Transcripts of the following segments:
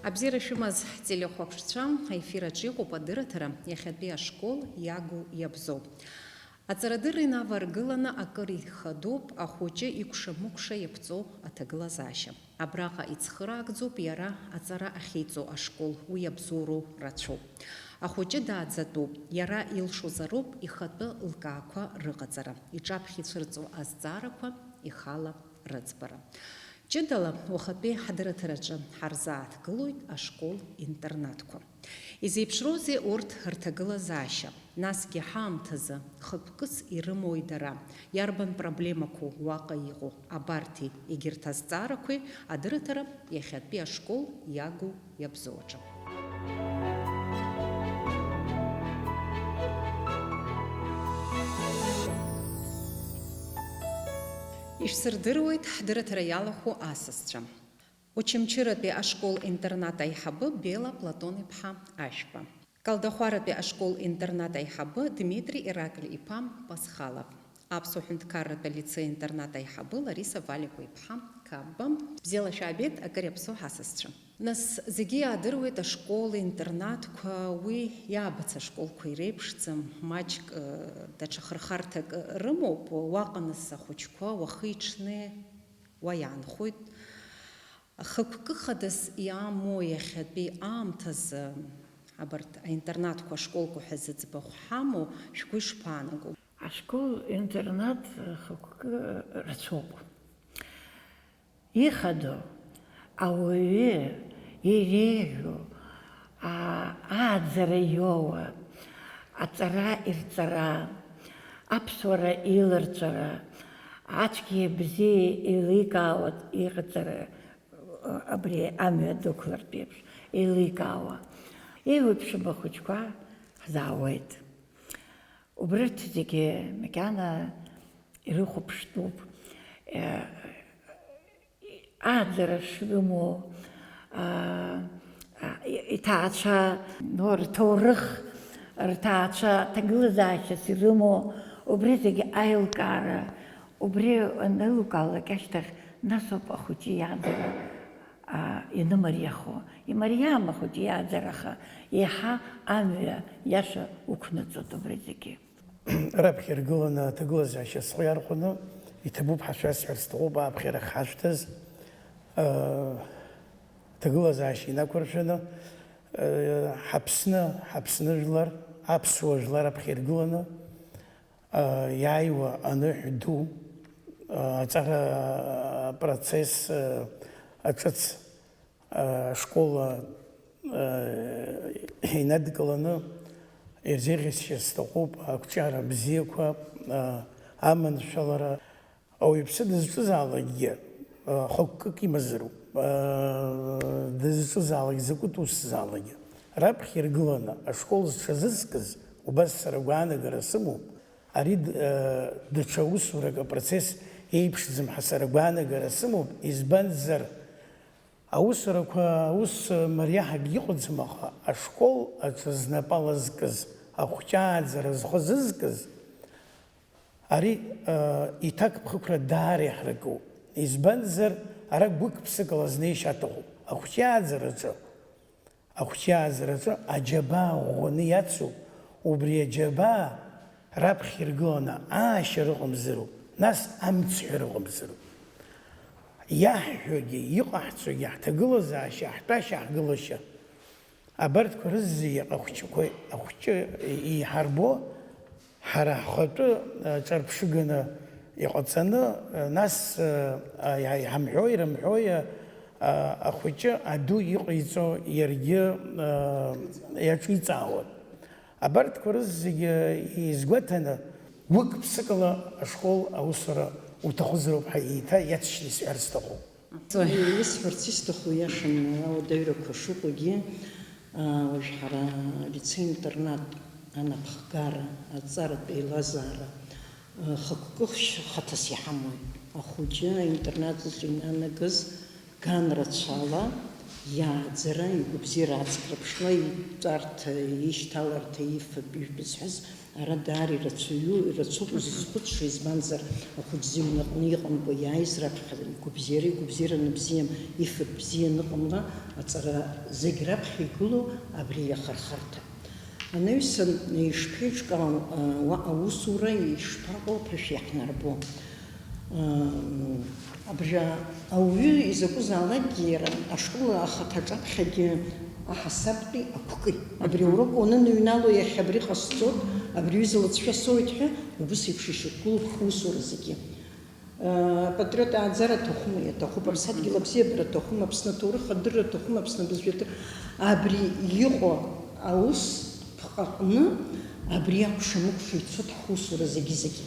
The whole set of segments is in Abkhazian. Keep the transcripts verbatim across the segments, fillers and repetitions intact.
Абзиара шәымаз, ҳтелехәаԥшцәа, аефир аҿы иҟоуп адырраҭара, иахьатәи ашкол иагу иабзоу. Аҵарадырра инаваргыланы акыр ихадоуп ахәыҷы икәша-мыкәша иаԥҵоу аҭагылазаашьа. Абраҟа ицхыраагӡоуп иара аҵара ахьиҵо ашкол, уи иабзоуроу рацәоуп. Ахәыҷы дааӡатәуп, иара илшозароуп ихатәы лкаақәа рыҟаҵара, иҿаԥхьа ицәырҵуа азҵаарақәа, ихала рыӡбара. Ҷыдала уахатәи ҳдырраҭараҿы ҳарзааҭгылоит ашкол-интернатқәа. Изеиԥшроузеи урҭ рҭагылазаашьа? Насгьы ҳаамҭазы хықәкыс ирымои дара? Иарбан проблемақәоу уаҟа иҟоу? Абарҭи егьырҭ азҵаарақәеи адырраҭара иахьатәи ашкол иагу иабзоу аҿы. Ишәсырдыруеит ҳдырраҭара иалахәу асасцәа. Очамчыратәи ашкол-интернат аиҳабы Бела Платон-иԥҳа Ашәба. Калдахәаратәи ашкол-интернат аиҳабы Дмитри Иракль-иԥа Пасхалов. Аԥсуа ҳәынҭқарратә алицеи-интернат аиҳабы Лариса Валикәа-иԥҳа Кабба. Бзиала шәаабеит, акыр иаԥсоу ҳасасцәа. Нас, зегьы иаадыруеит ашкол-интернатқәа, уи иаабац ашколқәа иреиԥшӡам, маҷк, ы, даҽа хырхарҭак рымоуп, уаҟа нас ахәыҷқәа уахи-ҽни уа иаанхоит. Хықәкы хадас иамоу иахьатәи аамҭазы абарҭ аинтернатқәа, ашколқәа ҳәа зыӡбахә ҳамоу шәгәы ишԥаанаго? Ашкол-интернат хықәкы рацәоуп. Ихадоу, ауаҩы иреиӷьу, аа, ааӡара иоуа, аҵара ирҵара, аԥсуара иларҵәара, ацәгьеи абзиеи еиликаауа иҟаҵара, абри амҩа дықәлартә еиԥш еиликаауа. Еиуеиԥшым ахәыҷқәа ҳзаауеит. Убрырҭ зегьы макьана ирыхәаԥштәуп. Е, ааӡара шрымоу, а, а, и-, иҭаацәа, ну, рҭоурых, рҭаацәа ҭагылазаашьас ирымоу, убри зегьы аилкаара, убри анеилукаалак ашьҭахь, нас ауп ахәыҷы иааӡара, а, ианымариахо. Имариам ахәыҷы иааӡара, аха еиҳа амҩа иаша уқәнаҵоит убри зегьы. Раԥхьа иргыланы аҭагылазаашьа схы иархәаны иҭабуп ҳәа шәасҳәар сҭахуп, ааԥхьара хашәҭаз, аа, аҭагылазаашьа инақәыршәаны, аа, ҳаԥсны, ҳаԥсны жәлар, аԥсуа жәлар раԥхьа иргыланы, аа, иааиуа аныҳә ду, аа, аҵара процесс, аа, аҿыц ашкол инадкыланы ирзеиӷьасшьар сҭахуп ақәҿиара бзиақәа, аманшәалара. Ауаҩԥсы дызҿызаалакгьы хықәкык имазароуп, дызҿызаалак закәытә усзаалакгьы. Раԥхьа иргыланы ашкол зҽазызкыз, убас сара агәаанагара сымоуп, ари даҽа усурак апроцесс еиԥшӡам ҳәа сара агәаанагара сымоуп, избанзар, аусурақәа аус мариаҳагь иҟаӡам, аха ашкол аҿы знапала зкыз, ахәҷы ааӡара зхы зызкыз, ари, ы, иҭакԥхықәра даара иаҳракуп. Избанзар, ара гәык-ԥсыкала знеишьа аҭахуп. Ахәҷы ааӡараҿы, ахәҷы ааӡараҿы аџьабаа ӷәӷәаны иацуп, убри аџьабаа раԥхьа иргыланы аашьара ыҟамзароуп, нас амцҳәара ыҟамзароуп. Иаҳҳәогьы, иҟаҳҵогьы, ҳҭагылазаашьа, ҳтәашьа, ҳгылашьа, абарҭқәа рызегьы ахәҷқәа, ахәҷы иҳарбо, ҳара ҳхатәы, э, ҿарԥшыганы иҟаҵаны, э, нас, э, а, иа-, иҳамҳәои, рымҳәои, э, а, ахәыҷы аду иҟаиҵо иаргьы, э, иаҿиҵаауан. Абарҭқәа рызегьы изгәаҭаны, гәык-ԥсыкала ашкол аусура уҭахызароуп ҳәа еиҭа иаҵшьны исҳәар сҭахуп. Исҳәарц исҭаху, иашаны ауадаҩрақәа шыҟоугьы, аа, уажә ҳара алицеи-интернат анапхгара, аҵаратә еилазаара, аа, хықәкы хш-, хаҭас иҳамоуп. Ахәыҷы аинтернат аҿы инанагаз ган рацәала иааӡара, игәабзиара ацклаԥшла, итәарҭа, ишьҭаларҭа, ифатә, ижәтә зҳәаз Ара даара ирацәаҩу, ирацәоуп узызхәыцша, избанзар, ахәыҷ зыҩнаҟны иҟамкәа иааиз раԥхьа игәабзиара, игәабзиара аныбзиам, ифатә бзиа аныҟамла, аҵара зегь раԥхьа игылоу абри иахархарҭа. Анаҩсан ишԥеиҿкаау, уаҟа аусура ишԥаҟоу ԥышәа иаҳнарбо. Абри ауаҩы изакәызаалакгьы иара ашкол ахаҭаҿаԥхьагьы аҳасабтәи ақәкы. Абри аурок уаныҩнало иахьа абри ҟасҵоит, абри аҩыза лыҵшәа соуит ҳәа, убыс еиԥш ишьақәгылоуп ҳусура зегьы. Апатриот ааӡара аҭахума, иаҭахуп, аԥсадгьыл абзиабара аҭахума, Аԥсны аҭоурых адырра аҭахума, Аԥсны абызшәа адырра. Абри иҟоу аус ԥҟаҟны абри акәша-мыкәша ицоит ҳусура зегьы-зегьы.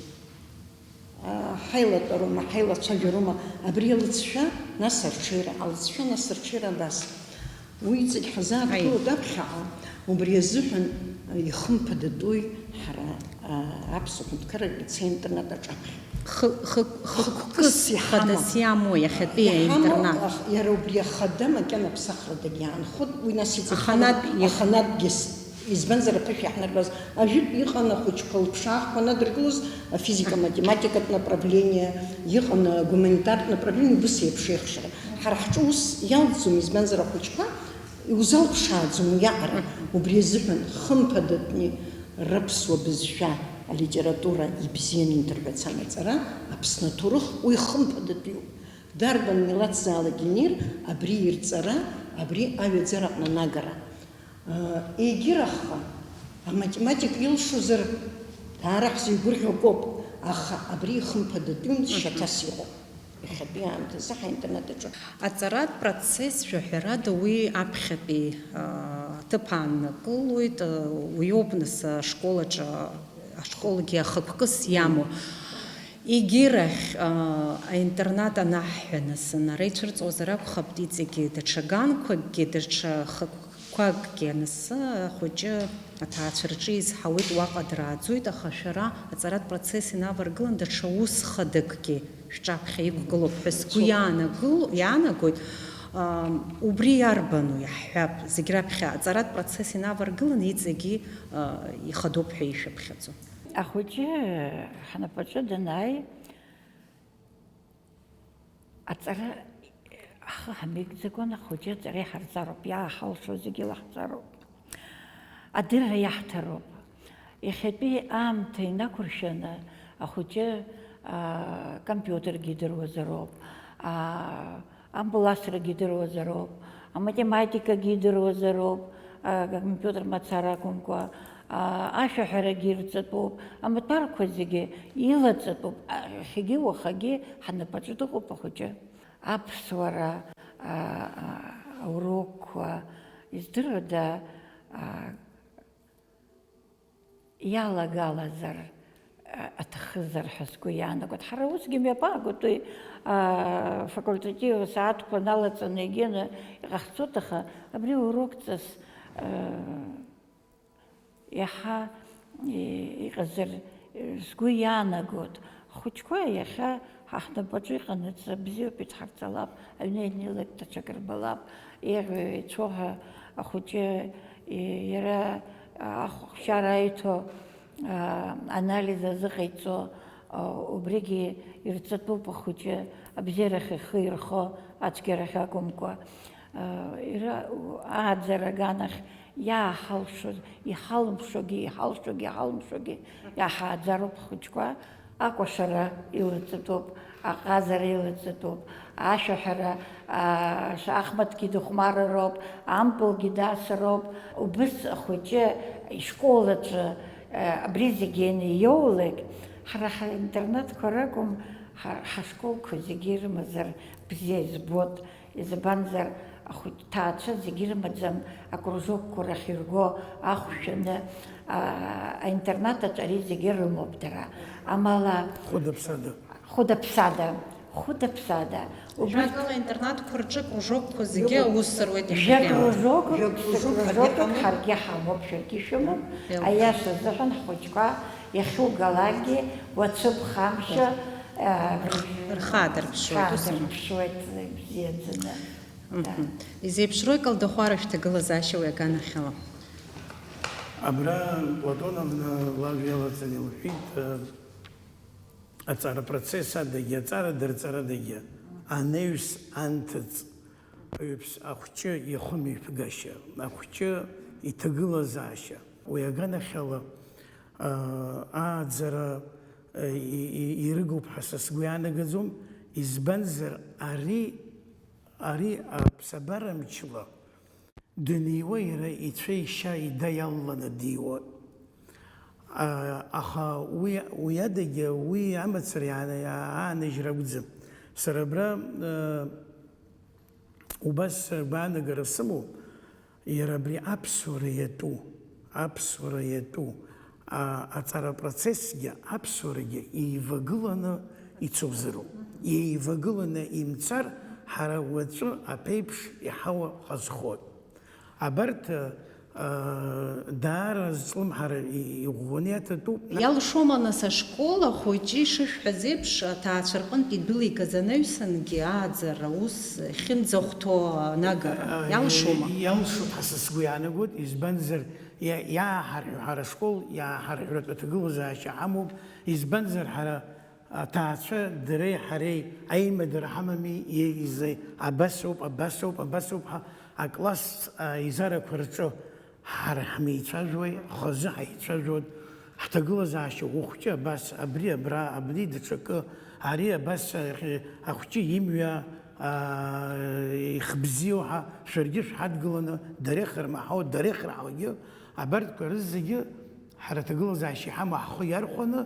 Ҳаилатәароума, ҳаилацәажәароума, абри алыҵшәа, нас арҽеира, алыҵшәа, нас арҽеира абас. Уи иҵегь ҳазааҭгылоит аԥхьаҟа, убри азыҳәан ихымԥадатәуи ҳара, аԥсуа ҳәынҭқарратә лицеи-интернат аҿаԥхьа. Хы-, хы-, хықәкыс хадас иамоу иахьатәи аинтернат. Иара убри ахада макьана аԥсахрадагь иаанхоит, уи нас иҵегь аханатә, аханатәгьы. Избанзар, аԥышәа иаҳнарбаз ажәытә иҟан ахәыҷқәа лыԥшаахқәа анадыргылоз, афизика-математикатә направление, иҟан агуманитартә направление, убыс еиԥш еихшара. Ҳара ҳҿы ус иалҵӡом, избанзар, ахәыҷқәа иузалԥшааӡом уиаҟара. Убри азыҳәан, хымԥадатәны рыԥсуа бызшәа, алитература ибзианы инҭырҳәац анаҵара, Аԥсны аҭоурых, уи хымԥадатәиуп. Дарбан милаҭзаалак инеир, абри ирҵара, абри аҩаӡара аҟны анагара. Егьырахь, аматематика илшозар, даара ҳзеигәырӷьо акоуп, аха абри ихымԥадатәым шьаҭас иҟоуп. Иахьатәи аамҭазы ҳаинтернет аҿы. Аҵаратә процесс, жәаҳәарада, уи аԥхьатәи, а, аҭыԥ ааннакылоит, а, уиоуп нас ашкол аҿы, ашколгьы ахықәкыс иамоу. Егьирахь, аа, аинтернат анаҳҳәа, нас, ара ицәырҵуазар акәхап, иҵегьы даҽа ганқәакгьы, даҽа хықәкқәакгьы, нас, ахәыҷы аҭаацәа рҿы изҳауеит, уаҟа драаӡоит, аха шәара аҵаратә процесс инаваргылан, даҽа ус хадакгьы шәҿаԥхьа иқәгылоуп ҳәа сгәы иаанагыл-, иаанагоит. Аа, убри иарбану, иаҳҳәап, зегь раԥхьа аҵаратә процесс инаваргылан, иҵегьы, аа, ихадоуп ҳәа ишәаԥхьаӡо. Ахәыҷы ҳнапаҿы данааи, аҵара ҳхы ҳамеигӡакәан, ахәыҷы аҵара иҳарҵароуп, иааҳалшо зегьы лаҳҵароуп. Адырра иаҳҭароуп. Иахьатәи аамҭа инақәыршәаны ахәыҷы, аа, компиутергьы идыруазароуп, аа, Ампыласрагьы идыруазароуп, аматематикагьы идыруазароуп, а, компиутер мацара акәымкәа, а, ашәаҳәарагьы ирҵатәуп, амаҭәарқәа зегьы илаҵатәуп, а, иахьагьы уахагьы ҳнапаҿы дыҟоуп ахәыҷы. Аԥсуара, а, а, аурокқәа, издыруада, а, иалагалазар, а, аҭахызар ҳәа сгәы иаанагоит. Ҳара усгьы мҩаԥаагоит уи, а, факультатив асааҭқәа налаҵаны егьины иҟаҳҵоит, аха абри урокҵас, а, иаҳа и-, иҟазар, э, сгәы иаанагоит. Ҳхәыҷқәа иахьа ҳа ҳнапаҿы иҟанаҵ бзиоуп, идҳарҵалап, аҩны ианнеилак даҽак рбалап, еиӷьу еицәоу ҳәа ахәыҷы, и-, иара ахәшьара аиҭо, а, анализ азыҟаиҵо, а, убригьы ирҵатәуп ахәыҷы абзиарахь ихы ирхо, ацәгьарахь акәымкәа. Иара ааӡара аганахь иааҳалшоз, иҳалымшогьы, иҳалшогьы, иҳалымшогьы, иаҳааӡароуп ҳхәыҷқәа, акәашара илаҵатәуп, аҟазара илаҵатәуп, ашәаҳәара, аа, шахматгьы дыхәмарароуп, ампылгьы дасроуп, убыс ахәыҷы ишкол аҿы, э, абри зегьы ианиоулак, ҳара ҳаинтернатқәа ракәым, ҳа-, ҳашколқәа зегьы ирымазар бзиа избоит. Избанзар, ахәыҷ ҭаацәа зегьы ирымаӡам, акружокқәа рахь ирго ахә шәаны, а, аинтернат аҿы ари зегьы рымоуп дара. Амала, хәыда-ԥсада. Хәыда-ԥсада, хәыда-ԥсада. Убарҭ жәакала, аинтернатқәа рҿы акружокқәа зегьы аус руеит иахьатәи аамҭа. Жәа-, кружок, жәа-, кружок ԥсыкружокык ҳаргьы ҳамоуп, шәаргьы шәымоуп. Еилкаауп. Аиаша азыҳәан, ҳхәыҷқәа иахьугалакгьы, уацәыԥхамшьо, а, рхы аадырԥшуеит, ус. Рхы аадырԥшуеит, бзиаӡаны. Мгм. Изеиԥшрои Калдахәара шәҭагылазаашьа уи аганахьала? Абра Платоновна лажәа иалаҵан илҳәеит, э, аҵара процесс адагьы, аҵара дырҵарадагьы, анаҩс анҭыҵ аҩԥс ахәҷы ихымҩаԥгашьа, ахәҷы иҭагылазаашьа. Уи аганахьала, э, ааӡара, э, и-, и-, ирыгуп ҳәа са сгәы иаанагаӡом, избанзар ари, ари аԥсабара мчла даниуа иара ицәа-ишьа ида иалаланы диуан. А, аха уи, уи адагьы уи амацара иаана-, иааныжьра акәӡам. Сара абра, э, убас гәаанагара сымоуп, иара абри аԥсуара иатәу, аԥсуара иатәу, а, аҵара процессгьы аԥсуарагьы еивагыланы ицозароуп. Еивагыланы имцар, ҳара уаҵәы аԥеиԥш иҳауа ҳазхоит. Абарҭ, а, даара зҿлымҳара и-, иӷәӷәаны иаҭатәуп. Иалшома, нас, ашкол ахәыҷы ишышәҳәаз еиԥш, аҭаацәа рҟынтә идәылигаз анаҩсангьы ааӡара аус ахьынӡахәҭоу анагара? А, иалшома? Иалшоит ҳәа са сгәы иаанагоит, избанзар, иа-, иааҳарҳәо, ҳара ашкол иааҳарҳәратә аҭагылазаашьа ҳамоуп, избанзар, ҳара аҭаацәа дареи ҳареи аимадара ҳамами, еизеи, абасоуп, абасоуп, абасоуп ҳәа акласс, а, еизарақәа рҿы ҳара ҳмеицәажәои, хазы ҳаицәажәоит, ҳҭагылазаашьа ухәҷы абас, абри абра, абри даҽакы, ари абас, а, ахәҷы имҩа, а, ихбзиоу ҳәа, шәаргьы шәҳадгыланы, дара ихырмаҳау, дара ихраҳауагьы, абарҭқәа рызегьы ҳара аҭагылазаашьа иҳамоу ҳхы иархәаны,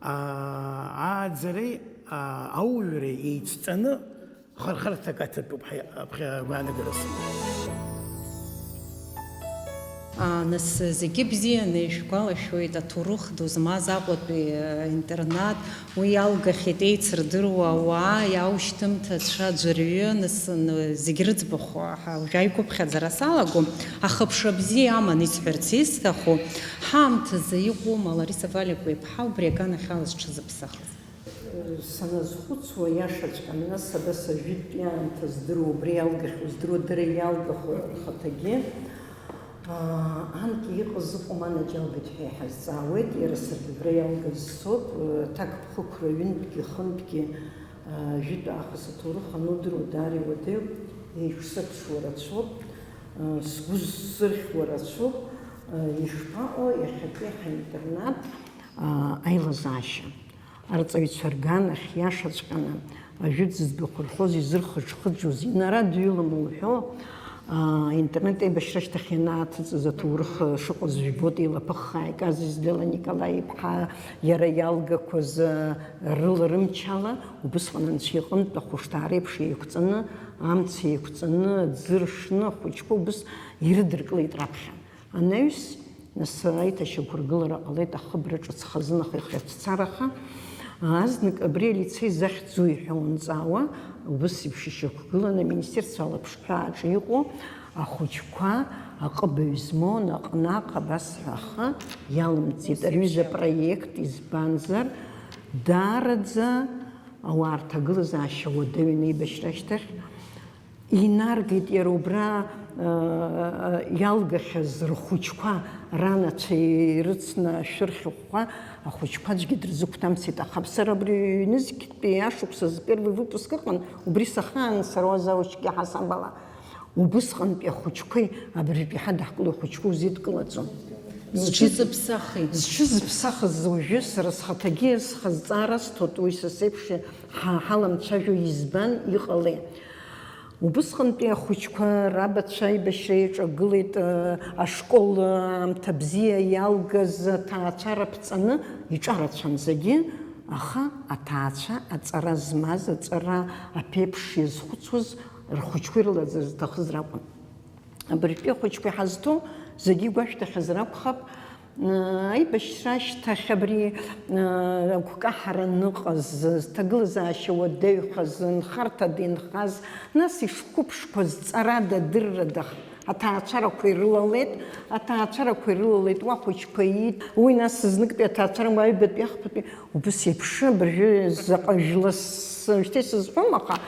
аа, ааӡареи, аа, ауаҩреи еицҵаны хырхарҭак аҭатәуп ҳәа, ҳәа агәаанагара сымоуп. Аа, нас, зегьы бзианы ишәгәалашәоит, аҭоурых ду змаз Аҟәатәи, э, интернат, уи иалгахьеит еицырдыруа ауаа, иааушьҭымҭацәа аӡәырҩы, нас, н-, зегь рыӡбахә, ҳа, уажә аиқәыԥхьаӡара салагом, аха ԥшра бзиа аман, исҳәарц исҭаху, ҳаамҭазы иҟоума Лариса Валиақәа иԥҳа убри аганахьала зҽазыԥсахыз? Саназхәыцуа, иашаҵәҟьаны, нас абас ажәытәтәи аамҭа здыруа, убри иалгахьоу здыруа, дара иалгахьоу рхаҭагьы, аа, анкьа иҟаз ыҟоума, анаџьалбеит ҳәа иҳазҵаауеит, иара саргьы убра иалгаз соуп, аҭакԥхықәра ҩынтәгьы хынтәгьы, аа, жәытә аахыс аҭоурых анудыруа даара иуадаҩуп, еиқәсырԥшуа рацәоуп, аа, сгәы зсырхьуа рацәоуп, аа, ишԥаҟоу иахьатәи ҳаинтернат, аа, аилазаашьа? Арҵаҩцәа рганахь иашаҵәҟьаны ажәытә зыӡбахә рҳәоз изырхыџхыџуаз, инара дҩылама уҳәо, аа, интернет аибашьра ашьҭахь ианааҭыҵыз аҭоурых шыҟаз жәбоит, еилаԥыххаа иказыз Лела Николаи-иԥҳа иара иалгақәаз, рыла рымчала, убысҟан анцәа иҟынтә ахәышҭаара еиԥш еиқәҵаны, амца еиқәҵаны, аӡы ршны, ахәыҷқәа убыс ирыдыркылеит раԥхьа. Анаҩс, нас, аиҭашьақәыргылара ҟалеит ахыбра ҿыц хазын ахы иахьацәцараха. Азнык абри алицеи захьӡу иҳәа унҵаауа, убыс еиԥш ишьақәгыланы аминистерство алаԥшҳәааҿы иҟоу ахәыҷқәа аҟыбаҩ змоу наҟ-наҟ абас ҳәа ахы иалымҵит. Аҩыза проект, избанзар, даараӡа ауаа рҭагылазаашьа уадаҩын аибашьра ашьҭахь. Инаргеит иара убра, э, иалгахьаз рхәыҷқәа, ранацәа ирыцны ашәырхьыҟәҟәа, ахәыҷқәа аӡәгьы дрызықәҭамцеит. Аха сара абри ҩнызқьтәи ашықәсазы первый выпуск ыҟан, убри сахаан сара уа завучк иаҳасаб ала. Убысҟантәи ахәыҷқәеи абыржәтәи ҳадаҳкылоу ахәыҷқәа узидкылаӡом. Зҽызыԥсахи? Зҽызыԥсахыз уажәы сара схаҭагьы схазҵаара сҭоит, уи са сеиԥш ҳа-, ҳаламцәажәо избан, иҟалеи? Убысҟантәи ахәыҷқәа рабацәа аибашьра иаҿагылеит, э, ашкол, э, аамҭа бзиа иалгаз аҭаацәара ԥҵаны иҿарацәан зегьы, аха аҭаацәа аҵара змаз, аҵара аԥеиԥш иазхәыцуаз рхәыҷқәа ирылаӡыр зҭахыз ракәын. Абыржәтәи ахәыҷқәа иҳазҭоу зегьы игәашәҭахьазар акәхап, Аибашьра ашьҭахь абри агәкаҳара аныҟаз, зҭагылазаашьа уадаҩхаз, нхарҭада инхаз, нас ишқәыԥшқәаз ҵарада, дыррада аҭаацәарақәа ирылалеит, аҭаацәарақәа ирылалеит, уа хәыҷқәа иит, уи нас зныктәи аҭаацәара, уа аҩбатәи, ахԥатәи, убыс еиԥш абыржәы заҟа жәла с-, шьҭа исызҳәом, аха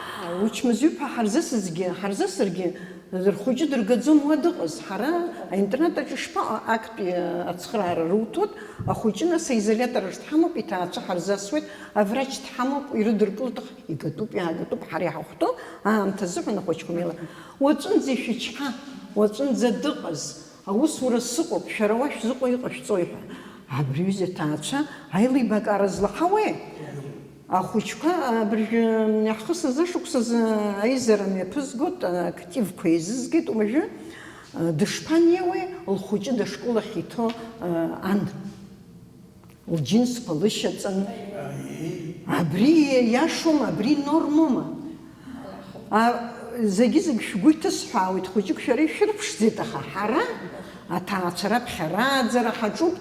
учмазаҩ ҳәа ҳарзысызгьы, ҳарзысыргьы, Рхәыҷы дыргаӡом уа дыҟаз. Ҳара аинтернат аҿы ишԥаҟа, актәи ацхыраара руҭоит, ахәыҷы нас аизолиатор аҿы дҳамоуп, иҭаацәа ҳарзасуеит, аврач дҳамоуп, ирыдыркылоит, аха игатәуп, иаагатәуп, ҳара иҳахәҭоу аамҭа азыҳәан ахәыҷқәа милаҭ. Уаҵәынӡа ишәычҳа, уаҵәынӡа дыҟаз, аусура сыҟоуп, шәара уа шәзыҟоу иҟашәҵои ҳәа. Абри аҩыза аҭаацәа аилибакаара злаҳауеи? Ахәыҷқәа абыржәы ҳхы сазышықәсазы аизара мҩаԥызгоит, активқәа еизызгеит уажәы. Дышԥанеиуеи лхәыҷы дышкол ахь иҭоу ан? Лџьынсқәа лышьаҵаны. Абри иашоума, абри нормоума? А, зегьы-зегь шәгәы иҭысҳәаауеит, хәыҷык шәара ишәырԥшӡеит, аха ҳара, аҭаацәа раԥхьа рааӡара ҳаҿуп.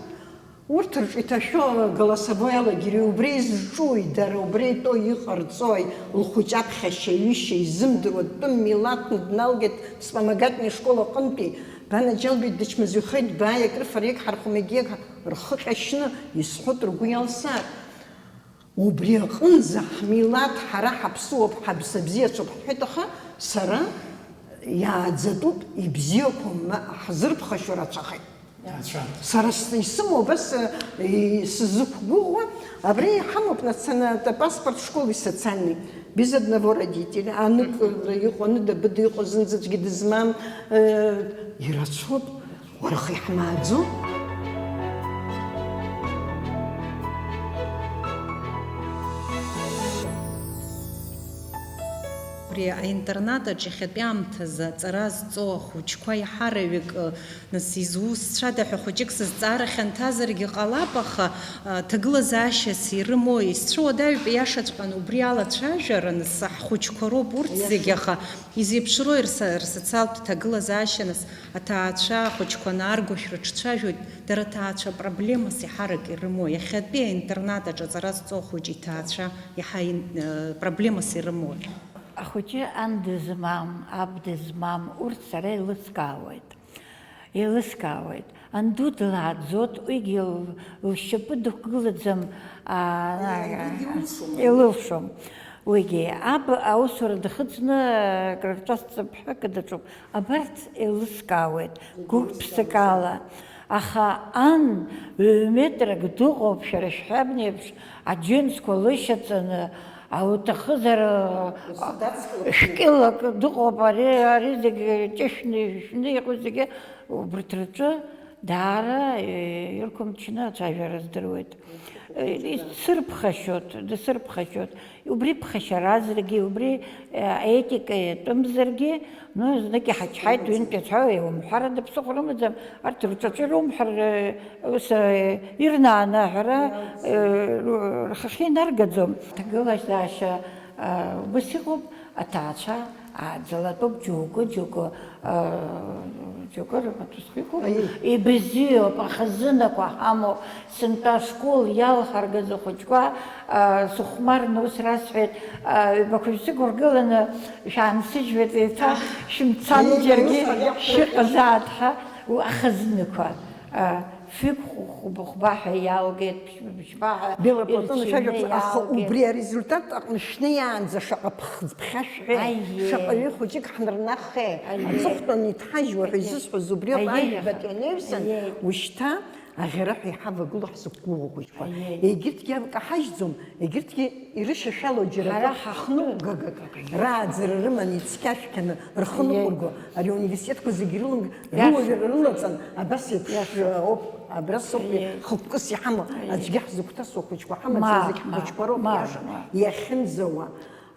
Урҭ рҿы иҭашәо голосовой алагьыри, убри изҿуи, дара убри итәоу иҟарҵои, лхәыҷы аԥхьашьа-ҩышьа изымдыруа, дтәым милаҭны дналгеит вспомогательный школ аҟынтәи, банаџьалбеит, дычмазаҩхеит, бааи, акрыфареи егьҳархәом, егьи рхы ҟьашьны, исҳәоит, ргәы иалсааит. Убри аҟынӡа ҳмилаҭ, ҳара ҳаԥсуоуп, ҳаԥсабзиацәоуп ҳҳәеит, аха сара иааӡатәуп, ибзиақәоу ма ҳзырԥхашьо рацәахеит. Рацәа. Сара с-, исымоу абас, э, и-, сзықәгәыӷуа, абри иҳамоуп национальный паспорт школы социальный, без одного родителя, аныкра иҟоу, аныда-быда иҟоу, зынӡаӡәгьы дызмам, э, ирацәоуп. Уара, рхы иаҳмааӡо? Абри аинтернат аҿы иахьатәи аамҭазы аҵара зҵоу ахәыҷқәа иаҳараҩык, нас изусҭцәада ҳәа хәыҷык сызҵаара хьанҭазаргьы ҟалап, аха, а, ҭагылазаашьас ирымои? Исцәыуадаҩуп, иашаҵәҟьаны убри алацәажәара, нас ҳхәыҷқәа роуп урҭ зегьы, аха изеиԥшроу ирса-, рсоциалтә ҭагылазаашьа, нас Аҭаацәа ахәыҷқәа анааргошәа рыҿцәажәоит, дара аҭаацәа проблемас иаҳарак ирымоу, иахьатәи аинтернат аҿы аҵара зҵоу ахәыҷы иҭаацәа иаҳа ин-, э, проблемас ирымоу. Ахәыҷы ан дызмам, аб дызмам, урҭ сара еилыскаауеит. Еилыскаауеит. Анду длааӡоит, уигьы л-, лшьапы дықәгылаӡам, а, илылшом. Илылшом. Уигьы аб аусура дахыҵны, акрырҿасҵап ҳәа акы даҿуп. Абарҭ еилыскаауеит, гәык-ԥсыкала. Аха ан ҩ-метрак дыҟоуп, шәара шәҳәабны еиԥш, аџьынџьқәа лышьаҵаны, ауҭахызар, шәкьылак дыҟоуп, ари, ари зегьы ҷышәны, ишәны иҟоу зегьы убарҭ рҿы даара, э, ирқәымчны ацәажәара здыруеит. Э, исырԥхашьоит, дсырԥхашьоит. Убри ԥхашьаразаргьы, убри, э, аетика иатәымзаргьы, ну, знык иҳачҳаит, ҩынтә иацәҳауа иумҳәарада, ԥсыхәа рымаӡам, арҭ рҿаҿы румҳәар, э, ус, э, ирнааны аҳәара, э, ру-, рхахьы инаргаӡом. Ҭагылазаашьа, э, убас иҟоуп, аҭаацәа ааӡалатәуп, џьоукы, џьоукы, э, џьоукы рымаҵ Иқәуп, ибзиоуп, ахазынақәа ҳамоуп, сынтәа ашкол иалҳаргаз ахәыҷқәа, а, сыхәмарны ус расҳәеит, а, ҩбақәа шәсықәыргыланы шәаансыжьуеит, еиҭа шәымцан џьаргьы шәыҟазаат ҳәа, у-, ахазынақәа, а, фҩык хә-, хәба-, хәба ҳәа иалгеит, ԥшьба ҳәа. Бела Платон ирцәыҩны ишәажәабжь, аха иалгеит. Убри арезультат аҟны шәнеиаанӡа шаҟа ԥхӡ-ԥхьа шәҳәеи, аиеи, шаҟаҩы хәыҷык ҳнарнаххеи, аиеи, аҵыхәтәан иҭҳажьуа ҳәа, аиеи, изысҳәоз убри ауп, аиеи, ажәбатәи анаҩсан, аиеи, ушьҭа аӷьараҳәа иҳавагылоу ҳзықәгәыӷуа хәыҷқәа. Аиеи. Егьырҭгьы акы ҳажьӡом, егьырҭгьы ирышьашәало џьара ҳара акы ҳахну, ҳтәы, га-, га-, га-, га-, га-, рааӡара рыманы ицқьашәқьаны рхы, аиеи, ныҟәырго, ари ауниверситетқәа зегьы рылымг-, иаша, руаҩра рылаҵан, абас еиԥш, иаша, ауп, абрас ауп, аиеи, хықәкыс иҳамоу, аиеи, аӡәгьы ҳзықәҭасуа хәыҷқәа ҳамаӡам, ма, зегь ма, ҳхәыҷқәа роуп, ма, иаша, ма, иахьынӡауа.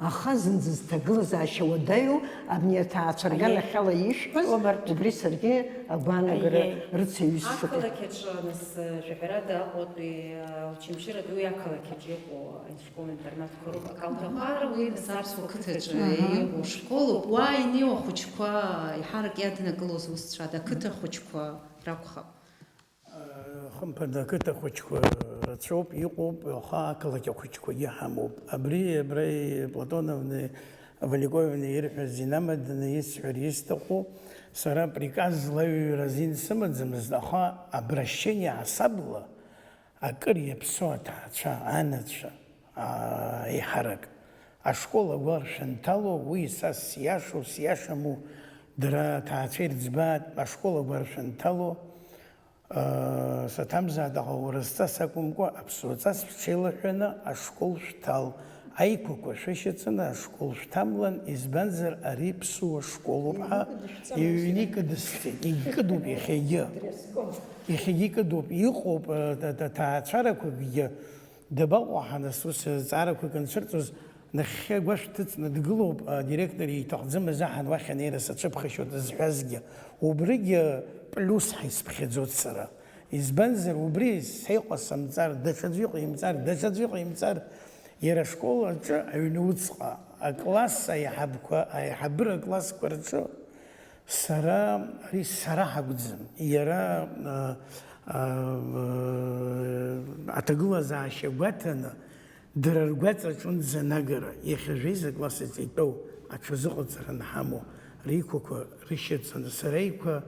Аха зынӡа зҭагылазаашьа уадаҩу абни аҭаацәа рганахьала ишәҳәаз, убарҭ, убри саргьы агәаанагара, аиеи, рыцеиҩыс сыҟоуп. Ақалақь аҿы, нас, жәаҳәарада, Аҟәатәи, а, Очамчыратәи уи ақалақь аҿы иҟоу ашкол-интернатқәа роуп. Акалҭаҟәара уи, нас, аԥсуа қыҭаҿы, аҳа, иҟоу школуп. Уа инеиуа ахәыҷқәа иаҳарак иаднакылоз усҭцәада, ақыҭа хәыҷқәа ракәхап. Хымԥада, ақыҭа хәыҷқәа рацәоуп, иҟоуп, аха ақалақь ахәыҷқәагьы ҳамоуп. Абри, абра Платоновни Валиковни ирҳәаз инамаданы исҳәар исҭаху, сара приказ злаҩҩра азин сымаӡамызт, аха обращение ҳасабла акыр иаԥсоу аҭаацәа, анацәа, аа, еиҳарак. Ашкол агәаршәа анҭало, уи са сиашоу, сиашаму Дара аҭаацәа ирӡбааит, ашкол агәарԥ шәанҭало, саҭамзааит, аха урысҵас акәымкәа, аԥсуаҵас шәҽеилаҳәаны ашкол шәҭал, аиқәақәа шәышьацаны ашкол шәҭамлан, избанзар, ари ԥсуа школуп ҳәа иҩны икыдысҵеит. Икыдуп иахьагьы. Иахьагьы икыдуп, иҟоуп, аҭаацәарақәакгьы. Дабаҟоу ҳа, нас, ус зҵаарақәак анцәырҵуаз, нахьхьи агәашә дҭыҵны дгылоуп, адиректор иҭахӡам азы ҳан уахь анеира сацәыԥхашьоит зҳәазгьы. Убригьы плюс ҳәа исыԥхьаӡоит сара. Избанзар, убри сеиҟәасымҵар, даҽаӡәы иҟаимҵар, даҽаӡәы иҟаимҵар, иара ашкол аҿы аҩнуҵҟа, акласс аиҳабқәа, аиҳабыра аклассқәа рҿы Сара, ари сара ҳакәӡам, иара, а, а, аҭагылазаашьа гәаҭаны, дара ргәаҵаҿынӡа анагара, иахьа жәеиза класс аҿы итәоу, аҽазыҟаҵара анҳамоу, реиқәақәа рышьаҵаны, сара еиқәа,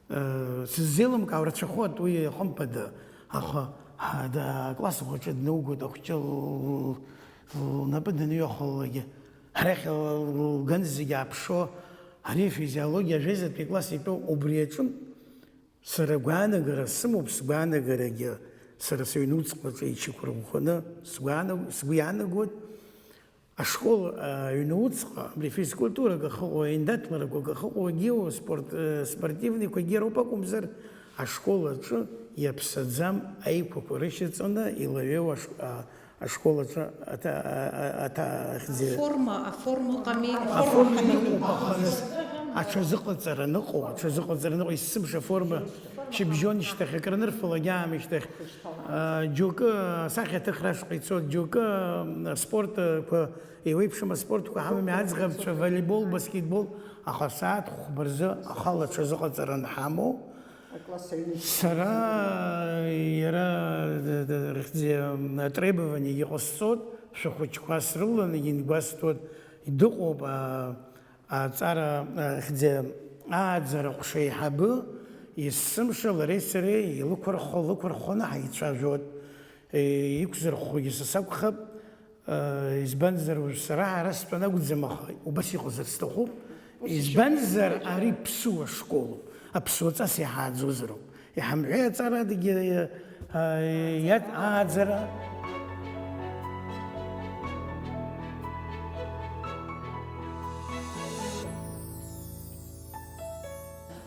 а, сыззеилымкаауа рацәахоит, уи хымԥада, аха, а, да, акласс ахәыҷы днаугоит, ахәҷы л-, л-, лнапы даныҩахалалакгьы, Арахь лганӡагьы ааԥшуа, ари афизиологиа ажәеизатәи акласс итәоу убри аҿы сара агәаанагара сымоуп, сгәаанагарагьы сара сыҩнуҵҟаҿы иҽықәырӷәӷәаны сгәаанаг-, сгәы иаанагоит, ашкол аҩнуҵҟа абри физкультурак ахьыҟоу, аиндаҭларақәак ахьыҟоу, егьиу спорт-, спортивникқәа егьироуп акәымзар, ашкол аҿы иаԥсаӡам аиқәақәа рышьаҵаны илаҩеиуа аш-, а, Ашкол аҿы аҭа-, а-, а-, аҭа-, ахьӡи-, Аформа, аформа ыҟами. Аформа иҟоуп, аха нас аҽазыҟаҵара аныҟоу, аҽазыҟаҵара аныҟоу, есымша аформа шьыбжьоншьҭахь акранырфалак аамышьҭахь, а, џьоукы асахьаҭыхра ашҟа ицоит, џьоукы, м, аспортқәа, еиуеиԥшым аспортқәа ҳамами, аӡӷабцәа, волейбол, баскетбол, аха асааҭ хәба рзы ахала аҽазыҟаҵара анҳамоу, Акласс аҩны. Сара иара, д-, д-, рыхьӡи, атребованиагьы ҟасҵоит, шәахәыҷқәа срыланы ингәасҭоит, дыҟоуп, а, аҵара, а, рыхьӡи, ааӡара ҟәша еиҳабы, есымша лареи сареи илықәырхо, лықәырхоны ҳаицәажәоит. Е, иқәзырхәогьы са сакәхап. Избанзар, уажә сара ара стәаны акәӡам, аха убас иҟазар сҭахуп. Избанзар, ари ԥсуа школуп, аԥсуаҵас иҳааӡозароуп. Иҳамҳәеи аҵарадагьы, а, иаҭ-, ааӡара.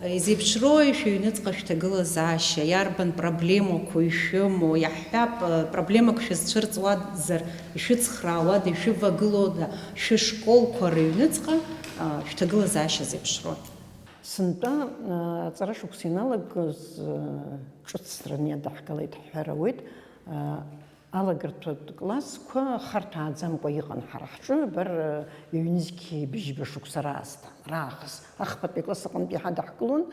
Изеиԥшрои шәыҩныҵҟа шәҭагылазаашьа, иарбан проблемақәоу ишәымоу, иаҳҳәап, проблемак шәызцәырҵуазар, ишәыцхраауада, ишәывагылода шәышколқәа рыҩныҵҟа, шәҭагылазаашьа зеиԥшроу? Сынтәа, аҵара шықәса ианалагоз, ҿыцран иадаҳкылеит ҳҳәар ауеит. Алагарҭатә классқәа харҭәааӡамкәа иҟан ҳара ҳҿы, абар, ҩнызқьи быжьба шықәса раасҭа, раахыс. Ахԥатәи акласс аҟынтә иҳадаҳкылон,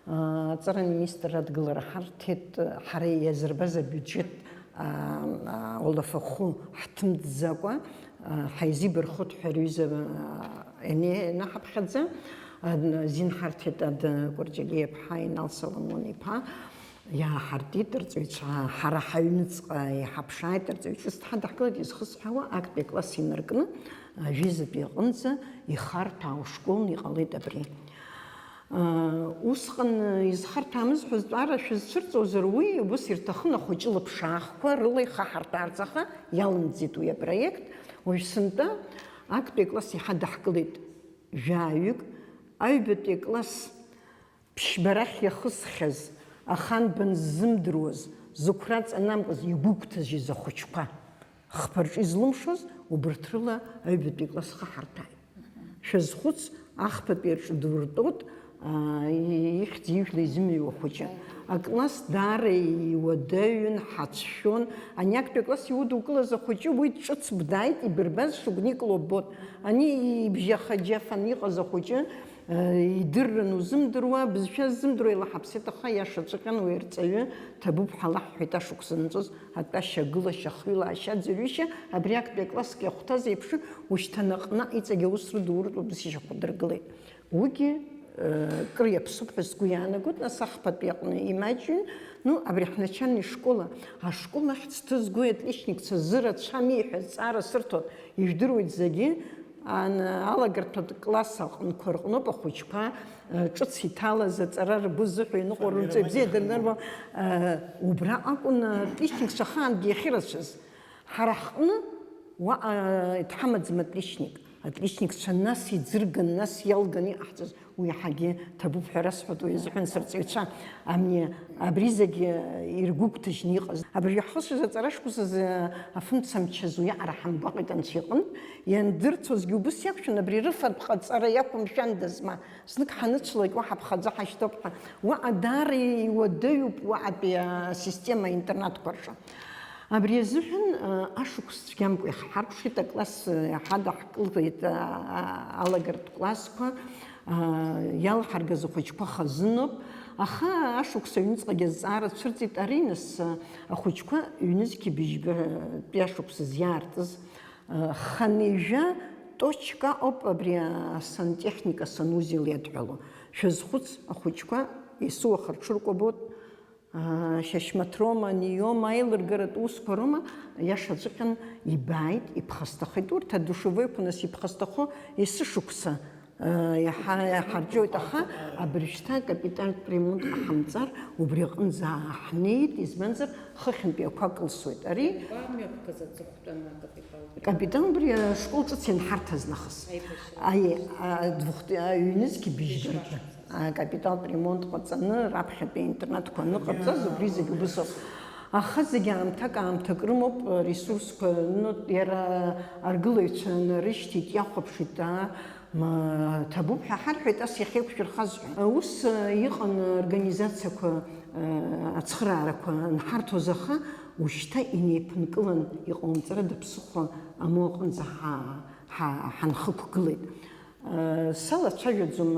аа, аҵара аминистрра адгылара ҳарҭеит, ҳара иазырбаз абиуџьет, аа, аа, улафахәы ҳҭымҵӡакәа, аа, ҳаизибархәыҭ ҳәа рҩыза, аа, ианаҳаԥхьаӡа, ад-, азин ҳарҭеит Ад-, Кәарҷалиа-ԥҳа, Инал Соломон-иԥа, Иааҳартит рҵаҩцәа, ҳара ҳаҩныҵҟа иҳаԥшааит, рҵаҩ ҿыц дҳадаҳкылеит, изхысҳәаауа, актәи акласс инаркны, ажәеизатәи аҟынӡа ихарҭәаау школны иҟалеит абри. Усҟан изхарҭәаамыз ҳәа зтәара шәызцәырҵуазар, уи ус ирҭахын, ахәыҷы лыԥшаахқәа рыла ихаҳартәаарц, аха иалымҵит уи апроект. Уажә сынтәа актәи акласс иҳадаҳкылеит жәаҩык, аҩбатәи акласс Ԥшьба рахь иахысхьаз, ахан банззымдыруаз, зықәра ҵанамкуаз, игәыгәҭажьыз ахәыҷқәа, хԥа рҿы излымшоз, убырҭ рыла аҩбатәи класс хаҳарҭәааит. Шәазхәыц, ахԥатәи аҿы дуртәоит, аа, ихьӡ ижәла изымҩуа хәыҷы. Акласс даара иуадаҩын, ҳацәшәон. Ани актәи акласс иудукылаз ахәыҷы, уи ҿыц бдааит, ибырбаз шыгәникыло ббот. Ани ибжьаха џьафан иҟаз ахәыҷы, Идыррын узымдыруа, бызшәа ззымдыруа илаҳаԥсеит, аха иашаҵәҟьан уи арҵаҩы, ҭабуп ҳәа лаҳҳәеит ашықәс анҵәоз, атәашьа-гылашьа, ахыҩлаашьа, аӡырҩышьа, абри актәи акласск иахәҭаз еиԥш, ушьҭа наҟ-наҟ иҵегь аус рыдуртә убысшьақәа дыргылеит. Уигьы, э, кыр иаԥсуп ҳәа сгәы иаанагоит, нас ахԥатәи аҟны имаҷҩын, ну, абри ҳначальный школа, ашкол ахьӡ ҭызгои атличникцәа зырацәами ҳәа зҵаара сырҭон, ижәдыруеит зегьы, Ан-, алагарҭәатә класс аҟынқәа рҟноуп ахәыҷқәа, э, ҿыц иҭалаз аҵара ргәы зыҳәо иныҟәо, рынҵәа ибзиа данырбо, э, убра акәын, э, отличникцәа ахаангьы иахьырацәаз. Ҳара ҳҟны уаҟа, э, дҳамаӡам отличник. Отличникцәа нас иӡырган, нас иалган иҟаҳҵаз, уи иаҳагьы ҭабуп ҳәа расҳәоит, уи азыҳәан сырҵаҩцәа амни абри зегьы иргәыгәҭажьны иҟаз. Абыржәы иаҳхысыз аҵара шықәсазы афымцамч азы уиаҟара ҳамгәаҟит анцәа иҟынтә, иандырцозгьы убыс иақәшәан, абри рыфатә ҟаҵара иақәымшәандаз, ма знык ҳаныцәлак уаҳа ԥхаӡа ҳашьҭоуп ҳәа. Уаҟа даара иуадаҩуп уаҟатәи асистема аинтернатқәа рҿы. Абри азыҳәан, а, ашықәс цәгьамкәа ихҳаркәшеит, акласс, а, ҳадаҳкылеит, а, а, алагартә классқәа, а, иалҳаргаз ахәыҷқәа хазыноуп, аха ашықәс аҩныҵҟагьы азҵаара цәырҵит, ари нас, а, ахәыҷқәа ҩнызқьи быжьбатәи ашықәсаз иаартыз, а, хынҩажәа точка ауп абри, а, асантехника санузел иадҳәало. Шәазхәыц, ахәыҷқәа есуаха рҽыркәабоит. Аа, шьашьмаҭроума, аниома, аилыргаратә усқәа роума, иашаҵәҟьан ибааит, иԥхасҭахеит. Урҭ адушевойқәа нас иԥхасҭахо есышықәса, аа, иаҳа-, иаҳарҿиоит, аха абыржәшьҭа акапиталтә ремонт ҟаҳамҵар, убри аҟынӡа ҳнеит, избанзар, хыхьынтәи ақәа кылсуеит. Ари Ба мҩаԥгаз аҵыхәтәаны акапиталтә ремонт. Капитал убри ашкол ҿыц ианҳарҭаз нахыс. Аибашьра. Аиеи, а, двух-, аҩнызқьи быжьба рҿы. Быжьба. Акапиталтә ремонт ҟаҵаны, раԥхьатәи аинтернатқәа аныҟарҵаз, убри зегь убысоуп. Аха зегь аамҭак-аамҭак рымоуп, ресурсқәа, ну, иара аргылаҩцәа нарышьҭит, иахәаԥшит, аа, ма, ҭабуп ҳәа ҳарҳәеит, ас иахьеиқәшәырхаз ҳәа. Ус, э, иҟан организациақәа, э, ацхыраарақәа анҳарҭоз, аха ушьҭа инеиԥынкылан иҟоумҵара даԥсыхәа амоу аҟынӡа ҳа-, ҳа-, ҳанхықәгылеит. Салацәажәаӡом,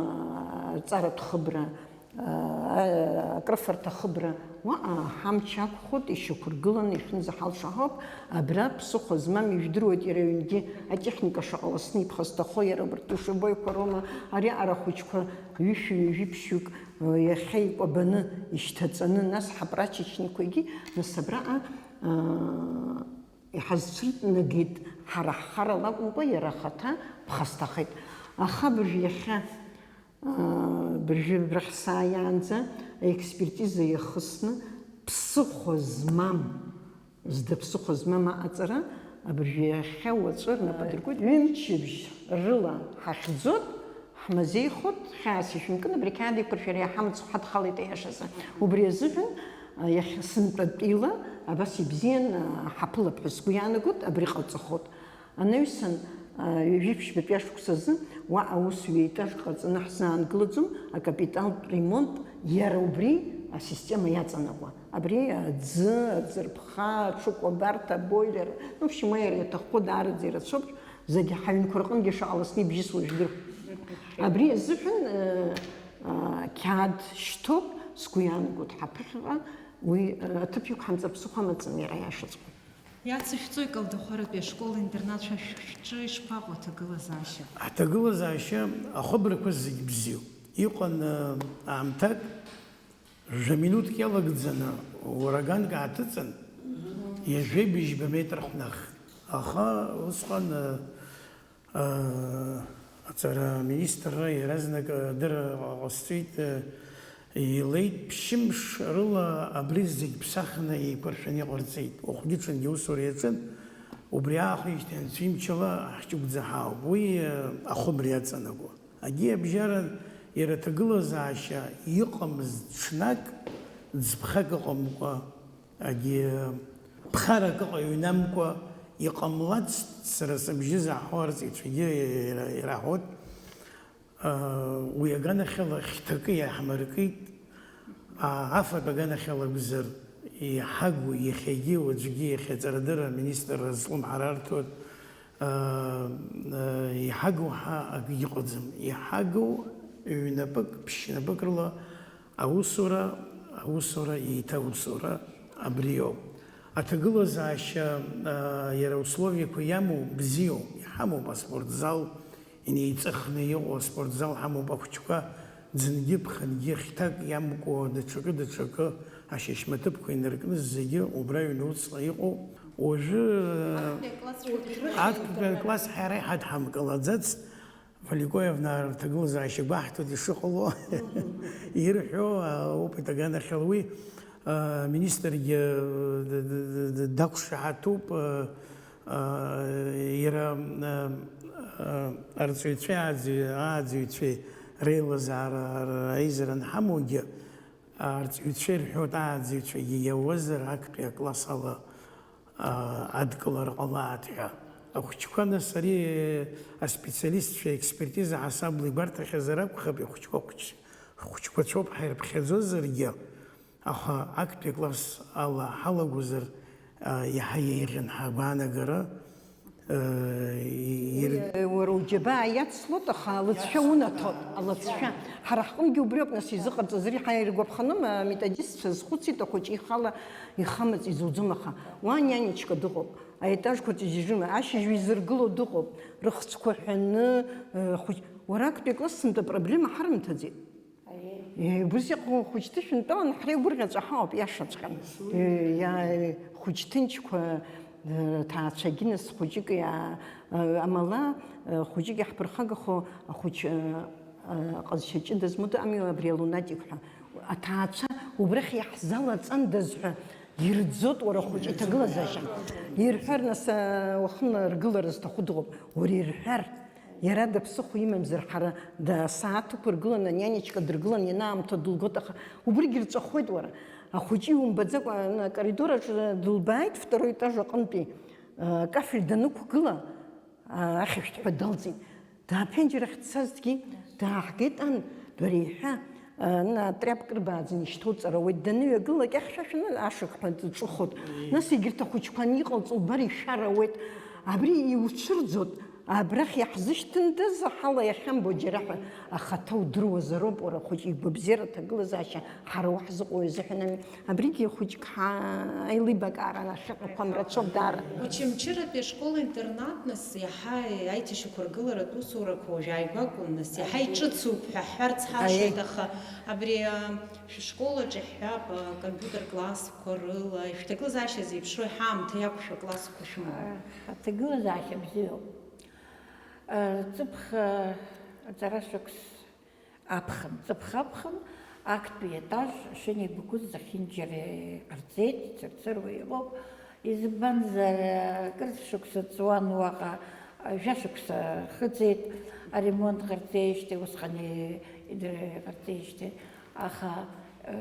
аҵаратә хыбра, акрыфарҭа хыбра, уаҟа ҳамч ақәхоит, ишьақәыргыланы ишәынӡаҳалшо ҳауп. Абра ԥсыхәа змам, ижәдыруеит иара ҩнгьы атехника шаҟа ласны иԥхасҭахо, иара абарҭ душевойқәа роума, ари аҟара ахәыҷқәа ҩышәи ҩажәи ԥшьҩык, иахьа икәабаны ишьҭаҵаны, нас ҳапрачечникқәагьы, нас абраҟа, Иҳазцәырнагеит, ҳара ҳхарала акәымкәа, иара ахаҭа ԥхасҭахеит. Аха абыржә иахьа, аа, абыржәы абрахь сааиаанӡа аекспертиза иахысны, ԥсыхәа змам, зда ԥсыхәа змам аҟаҵара, абыржәы иахьа уаҵәы рнапы адыркуеит. Ҩымчыбжь рыла ҳахьӡоит, ҳмазеихоит, хьаас ишәымкын, абри ақьаад еиқәыршәара иаҳамыцхә ҳадхалеит аиашазы. Убри азыҳәан, а, иахьа сынтәатәила абас ибзиан, а, ҳаԥылап ҳәа сгәы иаанагоит, абри ҟалҵахоит. Анаҩсан, а, ҩажәи ԥшьбатәи ашықәсазы уа аус ҩеитажк ҟаҵаны ҳзаангылаӡом, акапиталтә ремонт иара убри асистема иаҵанакуа. Абри аӡы, аӡырԥха, аҽыкәабарҭа, абоилер, ну, в общем, иара иаҭаххо даараӡа ирацәоуп. Зегьы ҳаҩнқәа рҟынгьы шаҟа ласны ибжьысуа жәдыр. Абри азыҳәан, э, э, қьаад шьҭоуп, сгәы иаанагоит ҳаԥыхьаҟа, уи, э, аҭыԥ иқәҳамҵар ԥсыхәа амаӡам, иара иашаҵәҟьа. Иацышәҵои Калдахәаратәи ашкол-интернат шәа шәҿы ишԥаҟоу аҭагылазаашьа? Аҭагылазаашьа ахыбрақәа зегь бзиоуп. Иҟан, э, аамҭак, Жәа минуҭк иалагӡаны ураганк ааҭыҵын, ҩажәеибжьба метр ҳнахт. Аха усҟан, ы, ы, аҵара аминистрра иаразнак адырра ҟасҵеит, ы, илеит, ԥшьымш рыла абри зегь ԥсахны еиқәыршәаны иҟарҵеит. Уахгьы-ҽынгьы аусура иаҿын, убри аахижьҭеи анцәа имчала ҳҷыгәӡа ҳаауп. Уи, ы, ахыбра иаҵанакуа. Агьи абжьаран иара аҭагылазаашьа иҟамызт ҽнак, ӡԥхак ыҟамкәа, агьи ԥхарак ыҟа-, ҩнамкәа, иҟамлацт, сара сыбжьы заҳауа арҵаҩцәагьы ира-, ираҳәоит. Уи аганахьала хьҭакы иаҳмыркит. А, афатә аганахьала акәзар, иҳагу иахьагьы, уаҵәгьы иахьа аҵарадырра аминистрра злымҳара арҭоит, а, а, иҳагу ҳәа акгьы ыҟаӡам. Иҳагу ҩнапык, ԥшьнапык рыла аусура, аусура, еиҭа аусура абриоуп. Аҭагылазаашьа, а, иара условиақәа иамоу бзиоуп, иҳамоуп аспортзал, Инеиҵыхны иҟоу аспортзал ҳамоуп, ахәыҷқәа ӡынгьы-ԥхынгьы хьҭак иамкуа, даҽакы-даҽакы ашьашьмаҭыԥқәа инаркны зегьы убра аҩны усҟа иҟоуп. Уажәы актәи акласс ҳара иҳадҳамкылаӡацт, Валикоевна рҭагылазаашьа гәаҳҭоит ишыҟало, ирҳәо, а, опыт аганахьала уи, а, министргьы, д-, д-, д-, д-, дақәшаҳаҭуп, а, а, иара, а, а, арҵаҩцәеи ааӡаҩ-, ааӡаҩцәеи реилазаара, р-, аизара анҳамоугьы, арҵаҩцәа ирҳәоит, ааӡаҩцәагьы иауазар, актәи акласс ала, аа, адкылара ҟалааит ҳәа. Ахәыҷқәа, нас, ари аспециалистцәа аекспертиза ҳасабла игәарҭахьазар акәхап, ихәыҷқәа хәыҷ-, хәыҷқәацәоуп ҳаирԥхьаӡозаргьы, аха актәи акласс ала ҳалагозар, аа, иаҳа еиӷьын ҳәа агәаанагара, Уара уџьабаа иацлоит, аха алыҵшәа унаҭоит, алыҵшәа. Ҳара ҳҟынгьы убриоуп, нас, изыҟарҵаз, ари ҳаиргәаԥханым, аметодистцәа азхәыцит, ахәыҷы ихала ихамыц изуӡом, аха уа нянечка дыҟоуп, аетажқәа ҵәыџьыџьыма, ашьыжь ҩ изыргыло дыҟоуп, рыхцәқәа ҳәаны, э, хәыҷ-, уара актәи акласс сынтәа проблема ҳарымҭаӡеит. Аиеи. Э, убыс иҟоу хәыҷ-ҭышә нтәалан, ҳара игәырӷьаҵәа ҳауп, иашаҵәҟьан. Э, иа-, э, хәыҷ-ҭынчқәа, э, ҭаацәагьы нас хәыҷык иа-, э, амала, э, хәыҷык иаҳԥырхагахо ахәыҷ, э, э, ҟазшьа ҷыда змоу дыҟами, абри алунатик ҳәа. Аҭаацәа убрахь иаҳзалаҵандаз ҳәа ирӡӡоит, уара, хәыҷ иҭагылазаашьа. Ирҳәар, нас, э, уахынла ргылара зҭаху дыҟоуп. Уара ирҳәар. Иара даԥсыхәа имамзар, ҳара да-, асааҭ ықәыргыланы, анянечка дыргылан, ианаамҭоу дылгоит, аха убригь рҵәахуеит, уара. Ахәыҷы иумбаӡакәа, ана, акоридор аҿы дылбааит, второй этаж аҟынтәи, а, акафель данықәгыла, а, ахьышәҭҳәа далҵит. Дааԥенџьыр ахь дцазҭгьы, дааҳгеит, ан, бара иҳәа, Ана, атряпка рбааӡаны ишьҭоу ҵара ауеит, даныҩагыла, акьахьшәашәаны ашықәҳәа дҿыхоит. Нас егьырҭ ахәыҷқәа аниҟалҵо убар ишәар ауеит. Абри иуцәырӡоит, абрахь иаҳзышьҭындаз ҳала иахьамбо џьара ҳәа ахаҭа удыруазароуп, уара, ахәыҷы игәабзиара, аҭагылазаашьа ҳара уаҳзыҟоу изыҳәан ами. Абригьы хәыҷык ҳа-, аилибакаара ахьыҟақәам рацәоуп даара. Очамчыратәи ашкол-интернат, нас, иаҳа аиҭашьақәыргыларатә усурақәа уажә ааигәа акәын, нас, иаҳа иҿыцуп ҳәа ҳҳәарц ҳалшоит, аха абри, а, шәышкол аҿы иаҳҳәап, а, компиутер классқәа рыла, ишәҭагылазаашьа зеиԥшроу ҳаамҭа иақәшәо аклассқәа шәымоуп. Аҭагылазаашьа бзиоуп. А, ҵыԥх, а, аҵара шықәс Аԥхын, ҵыԥх аԥхын, актәи етаж шынеибакәыз зехьынџьара иҟарҵеит, цырцыруа иҟоуп. Избанзар, акыр шықәса ҵуан уаҟа, жәа шықәса хыҵит, аремонт ҟарҵеижьҭеи, усҟан и-, идыр-, иҟарҵеижьҭеи. Аха, э,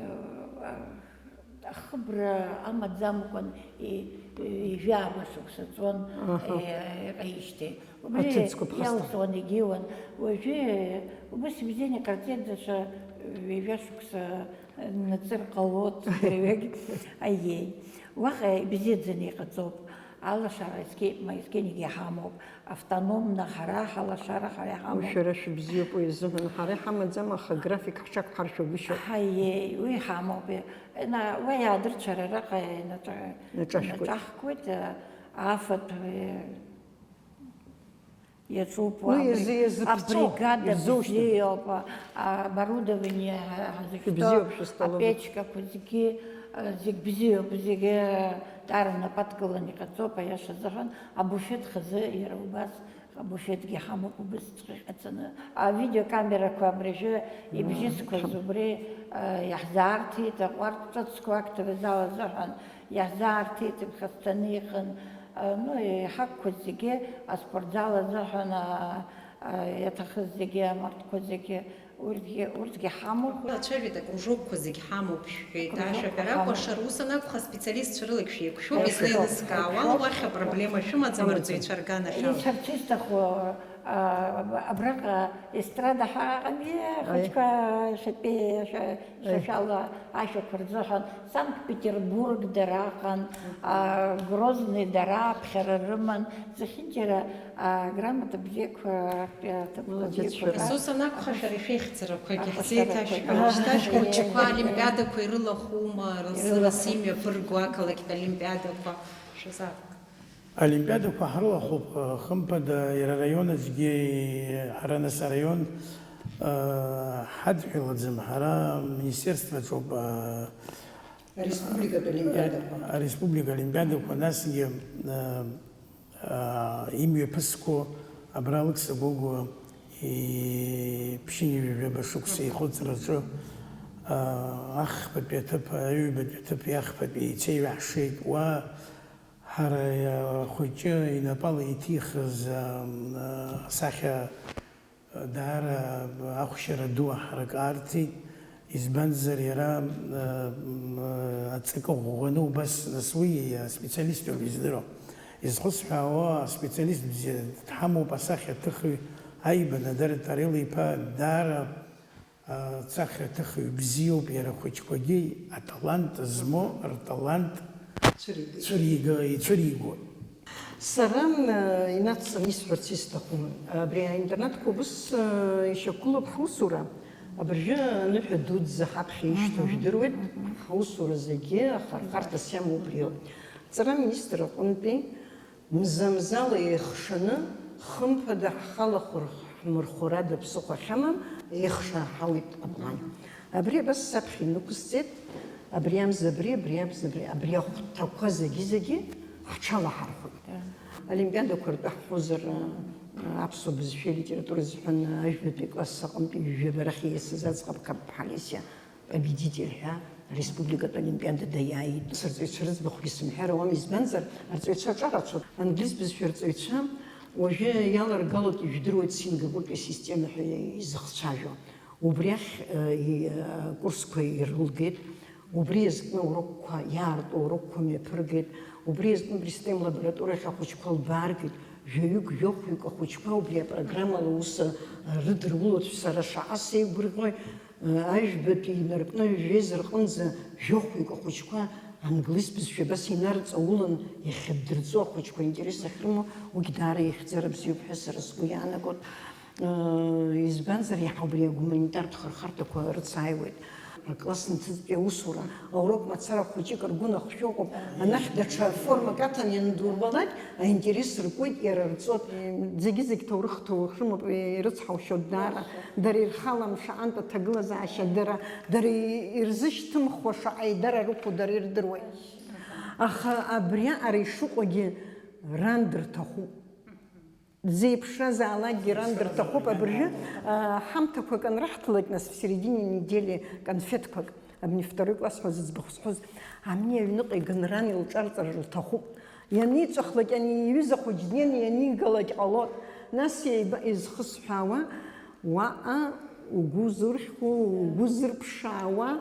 Ахыбра амаӡамкәан и-, ҩажәа ааба шықәса ҵуан, аҳа, э, иҟаижьҭеи. Убри аҭыӡқәа ԥхасҭа иалҵуан, егьиуан. Уажәы убыс ибзианы иҟарҵеит, даҽа ҩажәа шықәса наҵыр ҟалоит дырҩегь. Аиеи. Уаҟа ибзиаӡаны иҟаҵоуп. Алашара есқьи-, ма-, есқьынагьы иҳамоуп. Автономно ҳара ҳалашара ҳара иҳамоуп. Уи шәара шәыбзиоуп, уи азыҳәан ҳара иҳамаӡам, аха аграфик ҳҽақәҳаршәагәышьоуп. Ҳаиеи, уи иҳамоуп. Ина-, уи аадырцәар араҟа инаҿа-, инаҿашәкуеит, инаҿаҳкуеит, афатә, э, иаҿуп, уи абри-, иазы-, иазыԥҵәо, абригада ирзушьҭым. Бзиоуп, а-, оборудование ҳа-, ҳазышәҭо, шәыбзиоуп, шәыстоловый. Апечкақәа зегьы, э, зегь бзиоуп, зегьы, э, дара рнапы адкыланы иҟаҵоуп, аиаша азыҳәан, абуфеҭ хазы иара убас. Абуфеҭгьы ҳамоуп, убысҵәҟьа иҟаҵаны. Авидеокамерақәа абыржәы ибжьысқәаз убри, э, иаҳзаарҭеит, аҟәардә ҿыцқәа актовый зал азыҳәан иаҳзаарҭеит, иԥхасҭаны иҟан. Э, ну, иҳақәқәаз зегьы аспортзал азыҳәан, а, а, иаҭахыз зегьы, амарҭқәа зегьы. Урҭгьы, урҭгьы ҳамоуп. Ацәажәеит, акружокқәа зегь ҳамоуп шәҳәеит, акружокқәа ашәаҳәара ҳамоуп. Акәашара, ус анакәха, аспециалистцәа рылагь шәеиқәшәоуп, еиқәшәоуп, излеилыскаауала, еиқәшәоуп. Уахь апроблема шәымаӡам, амаӡам. Арҵаҩцәа рганахьала. Исҳәарц исҭаху, а, абраҟа естрада ҳәа ыҟами, аи, ахәыҷқәа шәатәи шәа-, шәашәала ашәақәа рзыҳәан, Санкт-Петербург дара ыҟан, а, Грозный дара аԥхьара рыман, зехьынџьара, а, грамота бзиақәа, а, ҭабуп. Молодец, бзиақәа. Шәара. Ус анакәха, шәара шәеихьӡарақәагьы ҳзеиҭашәҳәа, шьҭа шәхәыҷқәа олимпиадақәа ирылахәума, рас-, ирылахәуп. Рас имҩаԥырго ақалақьтә олимпиадақәа шәазаап. Олимпиадақәа ҳрылахәуп, хымԥада, иара араион аҿгьы, ҳара нас араион, а, ҳадҳәалаӡам, ҳара аминистерстваҿоуп, а, Ареспубликатә олимпиадақәа. Ареспублика олимпиадақәа, насгьы, э, э, имҩаԥысқәо абра Алықьса Гогәуа иԥшьынҩажәаба шықәса ихәыцраҿы, э, ахԥатәи аҭыԥ, аҩбатәи аҭыԥи ахԥатәи еицеиҩаҳшеит. Уа ҳара, э, ахәыҷы инапала иҭихыз, э, э, асахьа даара ахәшьара ду ҳарак аарҭеит, избанзар, иара, м, м, аҵакы ӷәӷәаны убас, нас уи аспециалист ауп издыруа. Изхысҳәаауа аспециалист бзиа дҳамоуп, асахьаҭыхҩы Аиба Надар Тарел-иԥа даара, а, сахьаҭыхҩы бзиоуп, иара ахәыҷқәагьы аталант змоу рталант Цәыригеит. Цәырига-, ицәыригоит. Сара, э, инацҵаны исҳәарц исҭаху, абри аинтернатқәа убыс, э, ишьақәгылоуп ҳусура. Абыржәы аныҳәа дуӡӡа ҳаԥхьа ишьҭоу Мгм. жәдыруеит, Мгм. ҳусура зегьы ахархарҭас иамоу убриоуп. Аҵара министр аҟынтәи мза-мзала еихшаны, хымԥада ҳхала хәыр-, ҳмырхәарада ԥсыхәа ахьамам, еихшаа ҳауит аплан. Абри абас саԥхьа инықәысҵеит, абри амза абри, абри амза абри, абри ахәҭақәа зегьы-зегьы ҳҽалаҳархәит. Олимпиадақәа ртәы ҳҳәозар, аԥсуа бызшәеи литературеи азыҳәан ажәбатәи класс аҟынтәи ҩажәа абарахь ииасыз Аӡӷаб Қапба Ҳалиасиа победитель ҳәа ареспубликатә олимпиадада иааит. Сырҵаҩцәа рыӡбахәгьы сымҳәар ауам, избанзар, арҵаҩцәа аҿарацәоуп. Англис бызшәа арҵаҩцәа уажәы иаларгалоит, ижәдыруеит, Сингапуртәи асистема ҳәа изыхцәажәо. Убри ахь, э, и-, акурсқәа ирылгеит, убри иазкны аурокқәа, иаарту аурокқәа мҩаԥыргеит, убри иазкны абри STEM лабораториахь ахәыҷқәа лбааргеит, жәаҩык, жәохәҩык ахәыҷқәа убри апрограммала аус, э, рыдырулоит, сара шаҟа сеигәырӷьои, э, ажәбатәи инаркны жәеиза рҟынӡа жәохәҩык ахәыҷқәа англис бызшәа абас инарҵаулан иахьыддырҵо ахәыҷқәа интерес ахьрымоу, уигь даара ихьӡара бзиоуп ҳәа сара сгәы иаанагоит. Избанзар, иаҳа убри агуманитартә хырхарҭақәа рыцааиуеит. Акласс нҭыҵтәи аусура, аурок мацара хәыҷык ргәы нахшәо ыҟоуп, анахь даҽа формак аҭан иандурбалак, аинтерес ркуеит, иара рҵоит. Зегьы-зегь ҭоурых-ҭоурых рымоуп, ирыцҳаушьоит даара. Дара ирхалам шаҟантә аҭагылазаашьа, дара, дара ирзышьҭымхуа шаҟа аидара рықәу дара ирдыруеит. Аха абриаҟара ишыҟоугьы ран дырҭахуп. Дзеиԥшразаалакгьы ран дырҭахуп. Абыржәы, а, ҳамҭақәак анраҳҭалак, нас, в середине недели конфетқәак, абни второй класс ҳәа зыӡбахә сҳәоз, амни аҩныҟа иганы ран илҿарҵар лҭахуп. Ианиҵәахлак, ани иҩыза хәыҷ днеины ианигалак ҟалоит. Нас иеиба-, изхысҳәаауа, уаҟа угәы зурхьуа, угәы зырԥшаауа,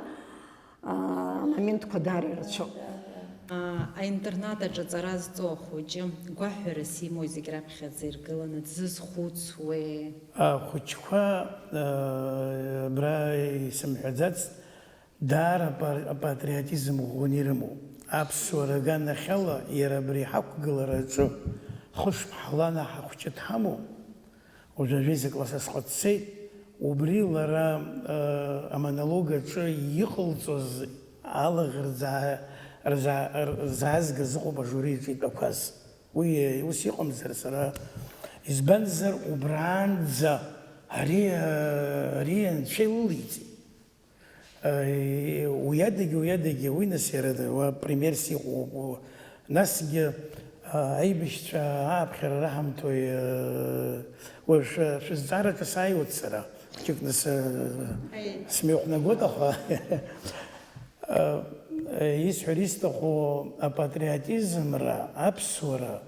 аа, амоментқәа даара ирацәоуп. Аа, аинтернат аҿы аҵара зҵо ахәыҷы гәаҳәарас имоу зегь раԥхьаӡа иргыланы дзызхәыцуеи? Ахәыҷқәа, аа, абра исымҳәаӡацт, даара апар-, апатриотизм ӷәӷәаны ирымоу. Аԥсуара аганахьала иара абри ҳақәгылараҿы хышԥҳа ланаҳа хәҷы дҳамоу. Уажәы ажәеиза класс азхәа дцеит, убри лара, э, амонолог аҿы иҟалҵоз алаӷырӡ аа-, рзаа-, р-, рзаазгаз ыҟоуп ажури иҿы итәақәаз. Уи, э, ус иҟамзар, сара, избанзар, убраанӡа ари, э, ари анцәа илылеиҵеит. Уи адагьы, уи адагьы, уи нас иара уа примерс иҟоуп. Насгьы, а, аибашьцәа ааԥхьара раҳамҭои, а, уажә шәы-, шәызҵаараҿы сааиуеит сара. Џьык нас, а, Аи. Смеихәнагоит, аха, а, исҳәар исҭаху апатриотизмра, аԥсуара,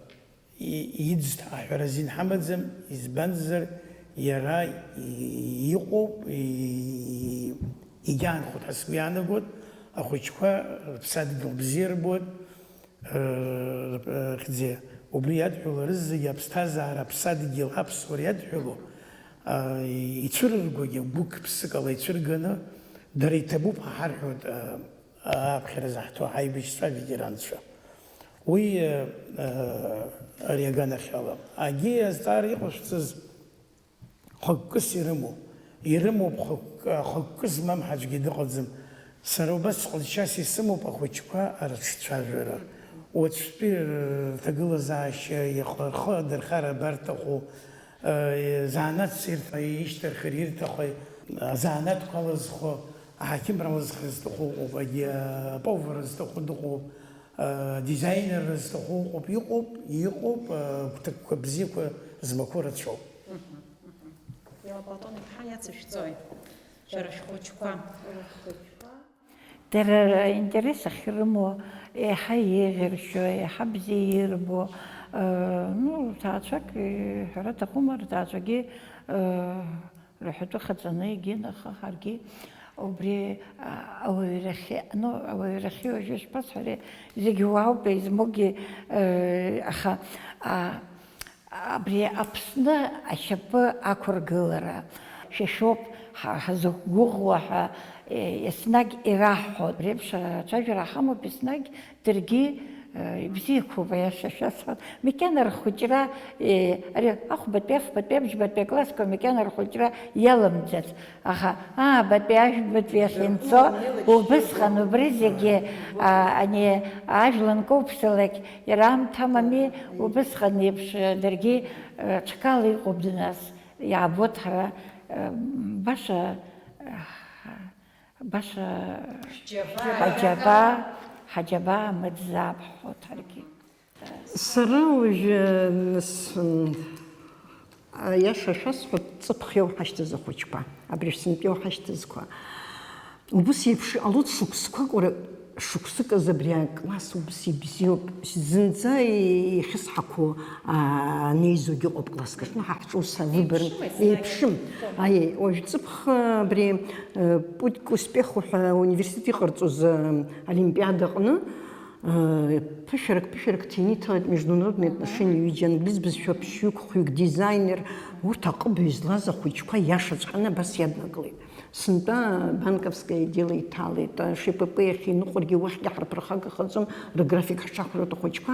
и-, иӡт аҳәара азин ҳамаӡам, избанзар, иара и-, иҟоуп, и-, игьаанхоит ҳәа сгәы иаанагоит, ахәыҷқәа рыԥсадгьыл бзиа рбоит, р-, р-, рхьӡы. Убри иадҳәалоу рызегьы аԥсҭазаара, аԥсадгьыл, аԥсуара иадҳәалоу, а, ицәырыргогьы гәык-ԥсыкала ицәырганы, дара иҭабуп ҳәа ҳарҳәоит, а, ааԥхьара заҳҭо ҳаибашьцәа аветеранцәа. Уи, э, э, ари аганахьала. Агьи азҵаара иҟашәҵаз хықәкыс ирымоу. Ирымоуп хықәк-, хықәкы змам ҳаӡәгьы дыҟаӡам. Сара убас ҟазшьас исымоуп ахәыҷқәа арыҿцәажәара. Уаҵәтәи рҭагылазаашьа, ихы, рхы адырхар абарҭаху, э, занааҭс ирҭ-, ишьҭархар ирҭаху, азанааҭқәа алазхо, Аҳақьымра лызхыз дыҟоуп, егьи аповар зҭаху дыҟоуп, адизайнер зҭаху ыҟоуп, иҟоуп, иҟоуп, агәҭакқәа бзиақәа змақәоу рацәоуп. Иала Платон иԥҳа иацышәҵои, шәара шәхәыҷқәа? Дара аинтерес ахьрымоу, еиҳа еиӷьаршьо, еиҳа бзиа ирбо, э, ну, рҭаацәак, э, ҳәара аҭахума, рҭаацәагьы, э, рҳәатәы хаҵаны егьин, аха ҳаргьы убри, а, ауаҩрахьы, ну, ауаҩрахьы уажәы ишԥасҳәари, зегь уаауп, измоугьы, э, аха, а, Абри Аԥсны ашьапы ақәыргылара, шәа шәоуп ҳа-, ҳазықәгәыӷуа ҳәа, е, еснагь ираҳҳәоит. Реиԥш ацәажәара ҳамоуп еснагь, даргьы, е, ибзиақәоуп, аиаша шәасҳәап. Макьана рхәыҷра, е, ари ахәбатәи, афбатәи, абжьбатәи аклассқәа макьана рхәыҷра иаламӡац. Аха аабатәи, ажәбатәи ахьынҵо, убысҟан убри зегьы, а, ани ажәла анкоуԥсалак, иара аамҭа амами, убысҟан еиԥш, даргьы, а, ҽакала иҟоуп нас, иаабоит ҳара, а, баша, а, баша ҳаџьаба, ҳаџьаба амыӡӡаап ҳҳәоит ҳаргьы. Сара уажәы, нас, м, аиаша шәасҳәап, ҵыԥх иоуҳашьҭыз ахәыҷқәа, абри сынтәа иоуҳашьҭызқәа. Убыс еиԥш иҟалоит шықәсқәак, уара, шықәсык азы абри акласс убыс ибзиоуп. Зынӡа ихьысҳақәо, а, анеизогьы ыҟоуп класск аҿы, ҳа ҳҿы ус авыбар еиԥшым, еснагь еиԥшым. Аиеи, уажә ҵыԥх абри, э, Путь к успеху ҳәа ауниверситет иҟарҵоз, э, олимпиада аҟны, Ԥышәарак, ԥышәарак ҭины иҭалеит международные отношения ҩыџьа, англиз бызшәа ԥшьҩык, хәҩык, дизайнер, урҭ аҟыбаҩ злаз ахәыҷқәа иашаҵәҟьаны абас иаднакылеит. Сынтәа банковское дело иҭалеит, Ш П П иахьиныҟәаргьы уахьгьы ҳарԥырхагахаӡом, рграфик ҳҽақәыргылоит ахәыҷқәа,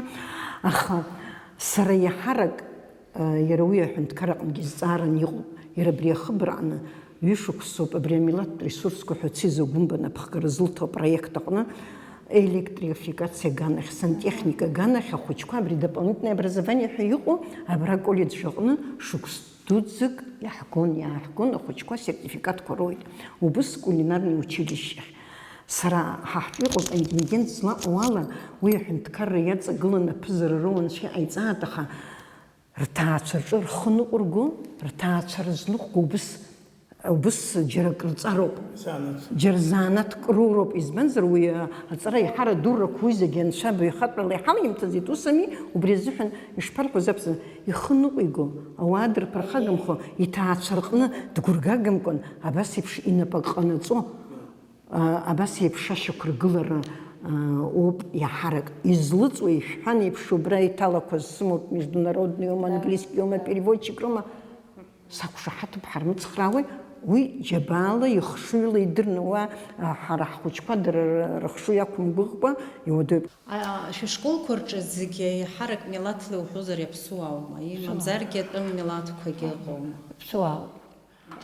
аха сара иаҳарак Иара уи аҳәынҭқар аҟынгьы зҵааран иҟоуп. Иара абри ахыбраҟны ҩышықәсоуп абри амилаҭтә ресурсқәа ҳәа Цеза Гәымба напхгара зылҭо апроект аҟны електрификациа аганахь, сантехника аганахь ахәыҷқәа абри дополнительное образование ҳәа иҟоу абра аколлеџь аҟны шықәс дуӡӡак иаҳгон, иааҳгон, ахәыҷқәа асертификатқәа роуеит. Убыс кулинарный училищеахь. Сара ҳа ҳтәы иҟоу аконтингент злаҟоу ала, уи аҳәынҭқарра иаҵагыланы аԥызара роуа анцәа иҟаиҵааит, аха Рҭаацәаҿы рхы ныҟәырго, рҭаацәа рызныҟәго убыс, убыс џьара акрыҵароуп. Занааҭ. Џьара занааҭк роуроуп, избанзар, уи, а, аҵара еиҳараду рақәа уи зегьы анцәа баҩхатәрала иҳалимҭаӡеит, ус ами, убри азыҳәан ишԥарҳәоз аԥсуа, ихы ныҟәиго, ауаа дырԥырхагамхо, иҭаацәа рҟны дгәыргагамкәан, абас еиԥш инапы ҟанаҵо. А, абас еиԥш ашьақәыргылара, а, оуп иаҳарак. Излыҵуа ишәҳәан еиԥш, убра иҭалақәаз сымоуп, международный иоума, английский иоума, переводчик роума, сақәшаҳаҭуп, ҳармыцхраауеи, уи џьабаала ихшыҩла идырны уа, а, ҳара ҳхәыҷқәа дара рыхшыҩ ақәымгәыӷкәа иуадаҩуп. А, шәышколқәа рҿы зегьы еиҳарак милаҭла иуҳәозар иаԥсуааума? Имамзаргьы атәым милаҭқәагьы ыҟоума? Иаԥсуаауп.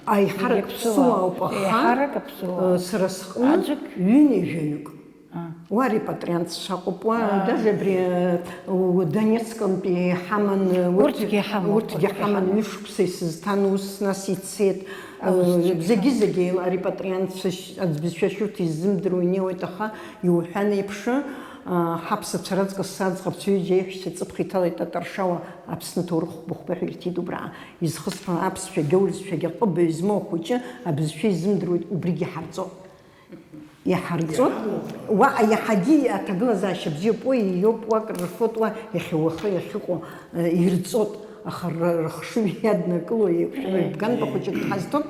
Аиҳарак ԥсуаауп, аха, еиҳарак аԥсуаауп, э, сара сҟны аӡәык ҩынҩажәаҩык. А. Уа репатриантцәа ыҟоуп, уа, а, даже абри, э, у-, Донецкынтәи ҳаман, э, урҭ, урҭгьы ҳамоуп, урҭгьы урҭгьы ҳаман, ҳамоуп. Ҩышықәса исызҭан ус, нас ицеит. А, э, ус зегьы зегьы-зегьы ҳамоуп. Арепатриантцәа ш-, аӡә бызшәа шәырҭ иззымдыруа инеиуеит, аха иуҳәан еиԥш, а, ҳаԥсацәа раҵкыс саӡӷабцәа ҩыџьа аиҳәшьцәа ҵыԥх иҭалеит Татаршала Аԥсны аҭоурых хәба-хәба ҳәа ирҭеит убра. Изхысҳәааз аԥсшәагьы аурысшәагьы аҟыбаҩ змоу ахәыҷы абызшәа изымдыруеит, убригьы ҳарҵоит. Иҳарҵоит. Уаҟа иаҳагьы аҭагылазаашьа бзиоуп, уи иоуп, уа акрырфоит, уа иахьа уаха иахьыҟоу, э, ирҵоит, аха р-, рыхшыҩ иаднакыло еиқәшәара, егьи, бганба хәыҷык дҳазҭоит.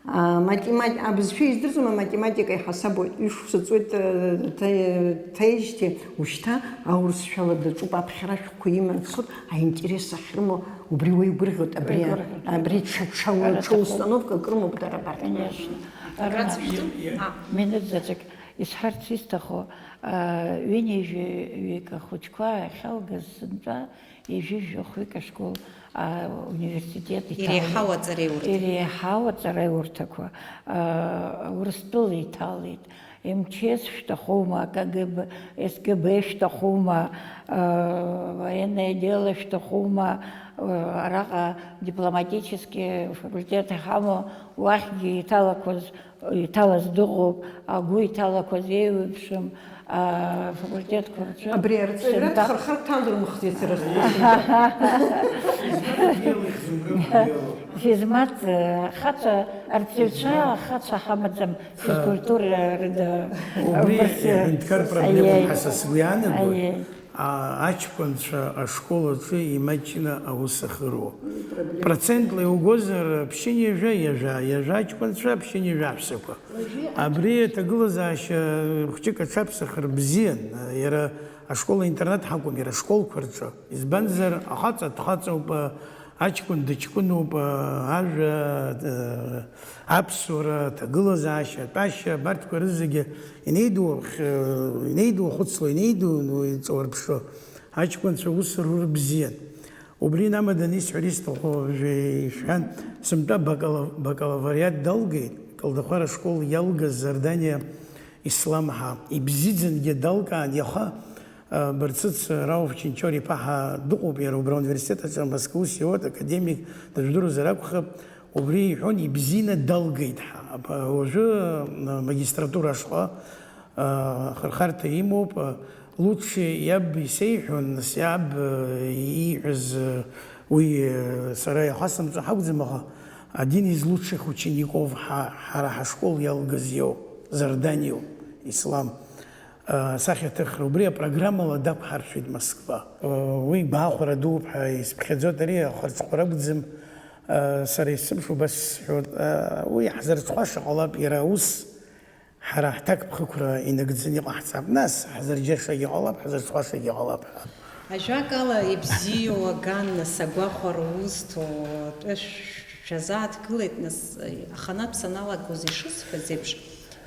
А, математи-, абызшәа издырӡом, аматематика иҳасабуеит. Ҩышықәса ҵуеит, э, ҭа-, ҭаижьҭеи ушьҭа аурысшәала даҿуп, аԥхьара ашәҟәқәа иман дцоит, аинтерес ахьрымоу убри уеигәырӷьоит, абри, уеигәырӷьоит, абри ҽа, ҽа, ара ҽа аҭахуп. Установкак рымоуп дара абарҭ. Конечно. Рацәа шәтәуп? Иа-, иа-, А. Минуҭ заҵәык исҳәарц исҭаху, а, ҩынҩажәаҩык ахәыҷқәа ахьалгаз сынтәа, Ҩажәи жәохәҩык ашкол, а, университет иҭалеит. Иреиҳау аҵареиурҭа. Иреиҳау аҵареиурҭақәа, а, Урыстәыла иҭалеит. М Ч С шәҭахума, К Г Б, С Г Б шәҭахума, а, военное дело шәҭахума, Араҟа дипломатический факультет ҳамоу, уахьгьы иҭалақәаз, иҭалаз дыҟоуп, агәы иҭалақәаз еиуеиԥшым афакультетқәа рҿы. Абри арҵаҩра сынтәа- дхырхар дҭалырмыхӡеит сара сгәы. Физмат, э, ахацәа, арҵаҩцәа ахацәа ҳамаӡам, физкультура рыда. Убри убас, э, аҳәынҭқар проблемоуп аиеи. Ҳәа са сгәы иаанагоит. Аиеи. А, аҷкәынцәа ашкол аҿы имаҷны аус ахыруа. Уи проблема. Процентла иугозар, ԥшьынҩажәа, ҩажәа, ҩажәа аҷкәынцәа, ԥшьынҩажәа аҳәсақәа. Уажәы абри аҭагылазаашьа хәҷык аҽаԥсахыр бзиан, иара ашкол-интернат ҳакәым, иара ашколқәа рҿы. Избанзар, ахаҵа дхаҵоуп, аҷкәын дыҷкәыноуп, ажәа, аԥсуара, аҭагылазаашьа, атәашьа, абарҭқәа рызегьы инеидухь-, инеидухәыцло, инеидуҵо, уи ҵауарԥшо аҷкәынцәа ус рур бзиан. Убри инамаданы исҳәар исҭаху, уажәы ишәҳәан, сынтәа бакала-, бакалавриат далгеит, Калдахәара ашкол иалгаз Зардани Исламҳа. Ибзиаӡангьы далкаан, иаха, а, Барцыц Рауф Чынчор-иԥа ҳәа дыҟоуп, иара убра ауниверситет аҿы Москва ус иуеит, академик дыжәдыруазар акәхап, убри иҳәон, ибзианы далгеит ҳәа. Уажәы, а, магистратура ашҟа, а, ахырхарҭа имоуп, а, лучше иаб исеиҳәон, нас иаб, а, ииҳәаз, а, уи, а, сара иахасымҵо ҳакәӡам, аха один из лучших учеников ҳа-, ҳара ҳашкол иалгаз иоуп, Зарданиу Ислам, а, сахьаҭыхра. Убри апрограммала дақәҳаршәеит Москва. А, уи гәахәара дууп ҳәа исԥхьаӡоит ари, ахырҽхәара акәӡам, а, сара исзымшо убас сҳәоит. А, уи ҳзырҽхәаша ҟалап, иара ус ҳара ҳҭакԥхықәра инагӡаны иҟаҳҵап. Нас ҳзырџьашагьы ҟалап, ҳзырҽхәашагьы ҟалап ҳәа. Ажәакала, ибзиоу аган, нас, агәахәара узҭо, тәы шә-, шәазааҭгылеит, нас, аханатә саналагоз ишысҳәаз еиԥш,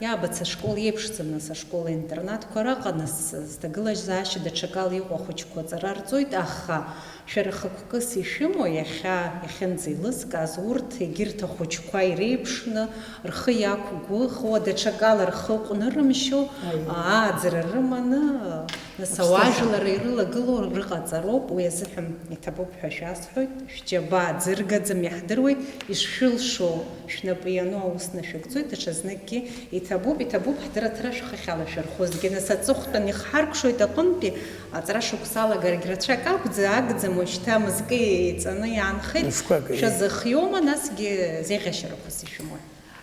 иаабац ашкол иеиԥшӡам, нас, ашкол-интернатқәа раҟа, нас, зҭагылазаашьа даҽакала иҟоу ахәыҷқәа аҵара рҵоит, аха шәара хықәкыс ишәымоу, иахьа, иахьынӡеилыскааз, урҭ, егьырҭ ахәыҷқәа иреиԥшны, рхы иақәгәыӷуа, даҽакала рхы ҟәнырымшьо, ааӡара рыманы, нас, ауаажәлар ирылагылоу рыҟаҵароуп, уи азыҳәан иҭабуп ҳәа шәасҳәоит, шәџьабаа ӡыргаӡам, иаҳдыруеит, ишшәылшо шәнапы иану аус нашәыгӡоит, даҽазныкгьы иҭабуп, иҭабуп ҳдырраҭара шәхыхь алашәырхәызгьы, нас, аҵыхәтәан ихҳаркәшоит аҟынтәи, аҵара шықәса алагарагь рацәак акәӡа-, акәӡам, уажәшьҭа мызкы еиҵаны иаанхеит. Мышқәак, еи. Шәазыхиоума, насгьы зеиӷьашьарақәас ишәымои?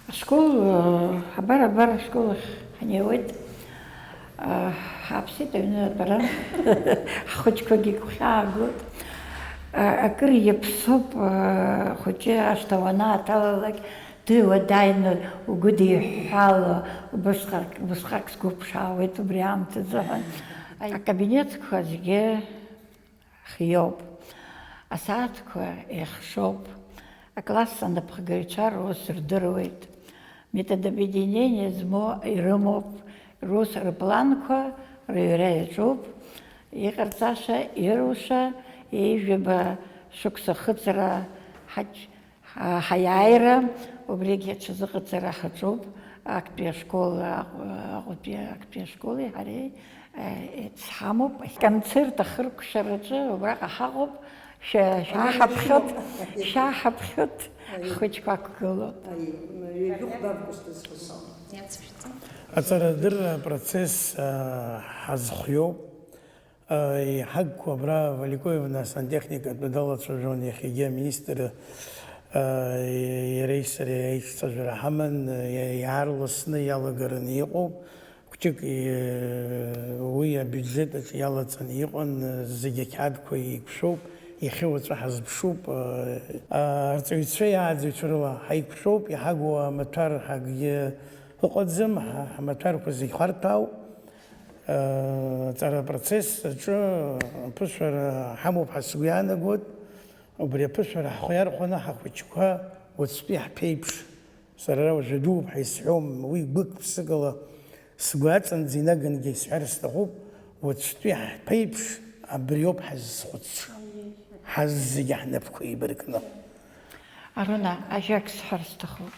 Ашкол, э, абар, абар, ашкол ахь ҳнеиуеит. Э, ҳааԥсеит аҩны атәара. Ҳхәыҷқәагьы гәхьаагоит. Э, акыр иаԥсоуп, э, хәыҷы ашҭа уанааҭалалак, дыуадаҩны угәыдиҳәҳәало, убысҟак, убысҟак сгәы ԥшаауеит убри аамҭазы ҳәа. Акабинетқәа зегьы хиоуп, асааҭқәа еихшоуп, акласс анапхгаҩцәа рус рдыруеит, методобъединение змоу ирымоуп, рус рпланқәа рыҩра иаҿуп, иҟарҵаша, ируша, ҩажәаба шықәса ахыҵра ҳач-, Ҳа-, ҳаиааира, убригьы аҽазыҟаҵара ҳаҿуп, актәи ашкол, Аҟәа-, Аҟәатәи актәи ашколи ҳареи, э, еицҳамоуп. Аконцерт ахыркәшараҿы убраҟа ҳаҟоуп, шәа-, шәааҳаԥхьот, шәааҳаԥхьот, ҳхәыҷқәа ақәгылоуп. Ҩажәихәба август азы. Аҵарадырра апроцесс, а, ҳазхиоуп. Иҳагқәа абра Валикоевна асантехникатә далацәажәон, иахьагьы аминистр, иареи сареи аиҿцәажәара ҳаман, иаарласны иалагараны иҟоуп. Хәҷык, уи абиуџьет аҿы иалаҵаны иҟан, зегь ақьаадқәа еиқәшәоуп, иахьа уаҵәы ҳазԥшуп. Арҵаҩцәеи ааӡаҩцәа рыла ҳаиқәшәоуп, иҳагу амаҭәар ҳакгьы ыҟаӡам, ҳа-, ҳмаҭәарқәа зегь хәарҭәаауп. Аҵара апроцесс аҿы аԥышәара ҳамоуп ҳәа сгәы иаанагоит. Убри аԥышәара ҳхы иархәаны ҳахәыҷқәа уаҵәтәи ҳԥеиԥш, сара ара уажәы адууп ҳәа исҳәом, уи гәык-ԥсыкала сгәы аҵанӡа инагангьы исҳәар сҭахуп, уаҵәтәи ҳԥеиԥш абриоуп ҳаззхәыцша, ҳаззегьы ҳнапқәа еибаркны. Арона, ажәак сҳәар сҭахуп.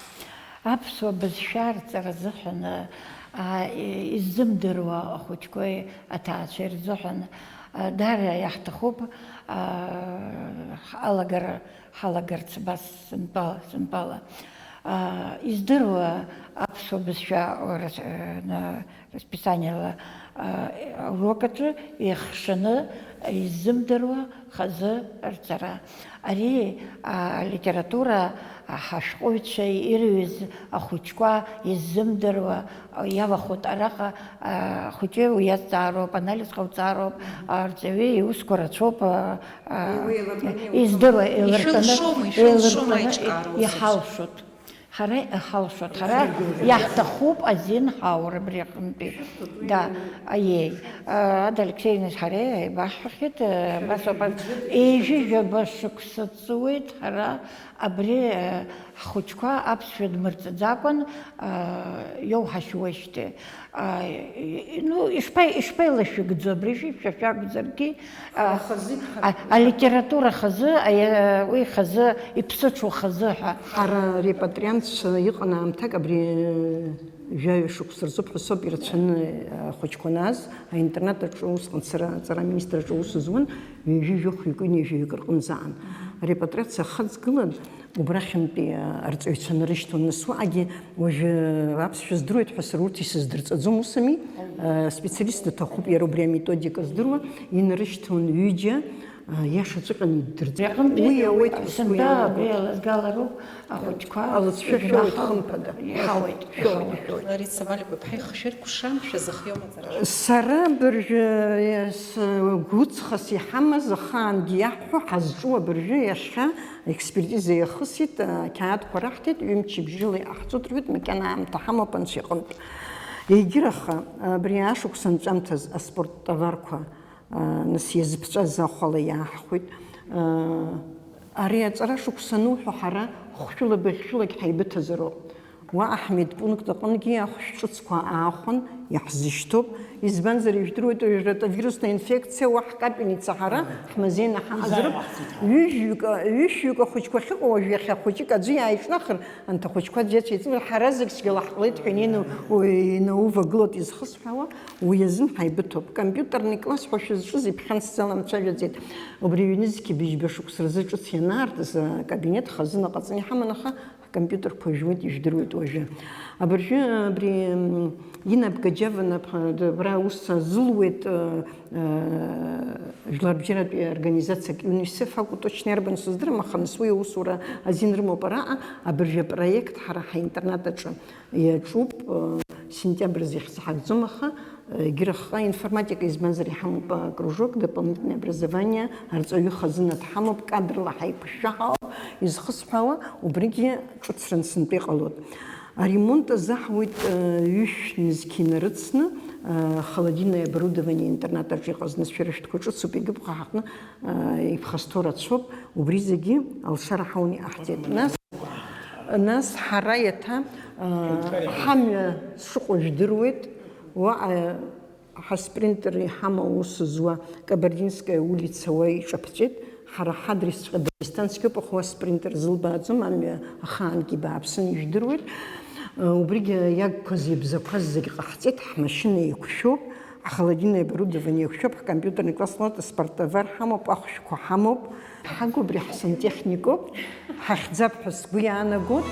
Аԥсуа бызшәа арҵара азыҳәан, а, и-, иззымдыруа ахәыҷқәеи аҭаацәеи рзыҳәан, Даара иаҳҭахуп, аа, ҳалагара, ҳалагарц абас сынтәала, сынтәала. Аа, издыруа аԥсуа бызшәа рас-, на-, расписаниала, аа, аурок аҿы ихшаны иззымдыруа хазы рҵара. Ари, аа, алитература ҳашәҟәыҩҩцәа ирыҩыз ахәыҷқәа иззымдыруа иалахәуп араҟа, ахәыҷы уи иазҵаароуп, анализ ҟауҵароуп, арҵаҩы иусқәа рацәоуп, а, а, Уи еилырганы издыруа, еилырганы, Ишылшома, ишылшома еилырганы аиҿкаара усуцәа? Иҳалшоит. Ҳара иҳалшоит, ҳара иаҳҭахуп азин ҳаур абри аҟынтәи. Да, аиеи. А, Ада Алексеевна ҳара еибаҳҳәахьеит, а, абас ауп, ежьыжәаба шықәса ҵуеит ҳара абри, а, ҳхәыҷқәа аԥсшәа дмырҵаӡакәан, а, иоуҳашьуеижьҭеи. А, и-, ну, ишԥа-, ишԥеилашәыгӡо абри, шәи-, шәа-, шәакәзаргьы, а, Ҳара хазы, а, ҳара алитература хазы, а, уи хазы, иԥсыҽу хазы ҳәа. Ҳара репатриантцәа иҟан аамҭак абри, жәаҩа шықәса рзоуп ҳәа соуп ирацәаны, а, ахәыҷқәа наз, аинтернат аҿы усҟан сара аҵара аминистрраҿы аус зуан, ҩажәи жәохә-ҩык, ҩынҩажәаҩык рҟынӡаан. Арепатриациа ахыҵгылан, Убрахьынтәи, а, арҵаҩцәа нарышьҭуан, нас уаҟагьы уажәы аԥсшәа здыруеит ҳәа сара урҭ исыздырҵаӡом, усами? А, специалист даҭахуп, иара убри аметодика здыруа, инарышьҭуан ҩыџьа, а, иашаҵәҟьаны иддырҵеит. Иҟынтәи Уи ауеит ҳәа сгәы сынтәа иаанагоит. Абри алазгалароуп ахәыҷқәа Алыҵшәа шәоуеит, ргәанаҳа хымԥада. Иҳауеит, Шәоуеит, иҳауеит. Шәоуеит. Лариса Валиковна, ҳаихшьыркәшан, шәазыхиоума аҵара? Сара абыржәы, э, с-, гәыҵхас иҳамаз ахаангьы иаҳҳәо, ҳазҿу абыржәы иахьа Експертиза иахысит, ақьаадқәа раҳҭеит, ҩымчыбжьыла иҟаҳҵоит рҳәеит, макьана аамҭа ҳамоуп анцәа иҟынтә. Егьырахь, абри ашықәс анҵәамҭаз аспорттоварқәа, нас иазыԥҵәаз ахәала иааҳхәеит. Ари аҵара шықәс ануҳәо, ҳара хәшәыла быӷьшәылагь ҳаибыҭазароуп. Уаҟа ҳмедпункт аҟынгьы ахәшә ҿыцқәа аахәан, иаҳзышьҭоуп. Избанзар, ижәдыруеит, уажә ротавирусная инфекциа уа ҳкапельница ҳара ҳмазеины ҳаҟазароуп. Ҩышәҩык, ҩышәҩык ахәыҷқәа ахьыҟоу уажә иахьа хәыҷык аӡәы иааиҿнахыр, анҭ ахәыҷқәа аӡәы иацәеиҵбыр, ҳараӡәк цәгьала ҳҟалеит ҳәа инеины у-, инаувагылоит изхысҳәаауа, уи азын ҳаибыҭоуп. Компиутерный класс ҳәа шәызҿыз иԥхьан сзаламцәажәаӡеит. Убри ҩнызқьи быжьба шықәса рзы ҿыц ианаартыз, акабинет хазына ҟаҵаны иҳаман, аха Ҳкомпиутерқәа жәуеит, ижәдыруеит уажәы. Абыржәы абри, м, Инна Абгаџьиевна ԥа-, д-, абра аус азылуеит, ы, ы, жәларбжьаратәи организациак ЮНИСЕФ акәу, точно иарбан сыздырам, аха нас уи аусура азин рымоуп араҟа. Абыржәы апроект ҳара ҳаинтернат аҿы иаҿуп, ы, сентиабр азы ихьӡ ҳагӡом, аха Егьырахь информатика, избанзар, иҳамоуп акружок, дополнительное образование, арҵаҩы хазына дҳамоуп, кадрла ҳаиқәышәшәа ҳауп, изхысҳәаауа, убригьы ҿыцран сынтәа иҟалоит. Аремонт азаҳуеит, э, ҩышә нызқь инарыцны, э, холодильное оборудование интернат аҿы иҟаз, нас шәара шәтәқәа ҿыцуп, егьыԥха ҳаҟны, э, иԥхасҭо рацәоуп, убри зегьы алшара ҳауны иҟаҳҵеит. Нас Нас ҳара иаҭа, аа, ҳамҩа шыҟоу жәдыруеит, уаҟа ҳаспринтер иҳамоу аус зуа Кабардинская улица уа иҿаԥҵәеит, ҳара ҳадресҵәҟьа Дагестан цәгьоуп, аха уа спринтер зылбааӡом, амҩа ахаангьы бааԥсын ижәдыруеит. Убригьы иагқәаз ибзақәаз зегь ҟаҳҵеит, ҳмашьына еиқәшәоуп. Ҳхолодильное оборудование еиқәшәоуп, ҳкомпиутерный класс лоуп, аспортовар ҳамоуп, ахәшәқәа ҳамоуп. Ҳагу абри ҳсантехникуп, ҳахьӡап ҳәа сгәы иаанагоит.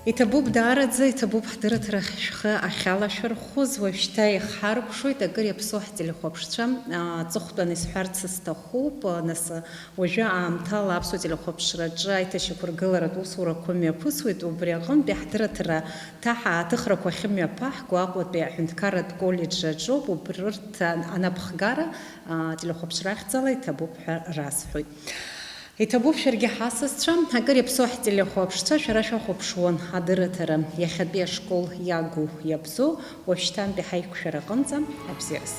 Иҭабуп, даараӡа иҭабуп ҳдырраҭара шәхы ахьалашәырхәыз, уажәшьҭа ихҳаркәшоит, акыр иаԥсоу ҳтелехәаԥшцәа, аа, аҵыхәтәан исҳәарц сҭахуп, нас, Уажәы аамҭала аԥсуа телехәаԥшраҿы аиҭашьақәыргыларатә усурақәа мҩаԥысуеит, убри аҟынтәи ҳдырраҭара ҭаҳа ааҭыхрақәа ахьымҩаԥаҳго Аҟәатәи аҳәынҭқарратә коллеџь аҿоуп, убрырҭ анапхгара, а, телехәаԥшра ахьӡала иҭабуп ҳәа расҳәоит. Иҭабуп шәаргьы ҳасасцәа, акыр иаԥсоу ҳтелехәаԥшцәа, шәара шәахәаԥшуан адырраҭара иахьатәи ашкол иагу иабзоу, уажәшьҭантәи ҳаиқәшәара аҟынӡа абзиараз.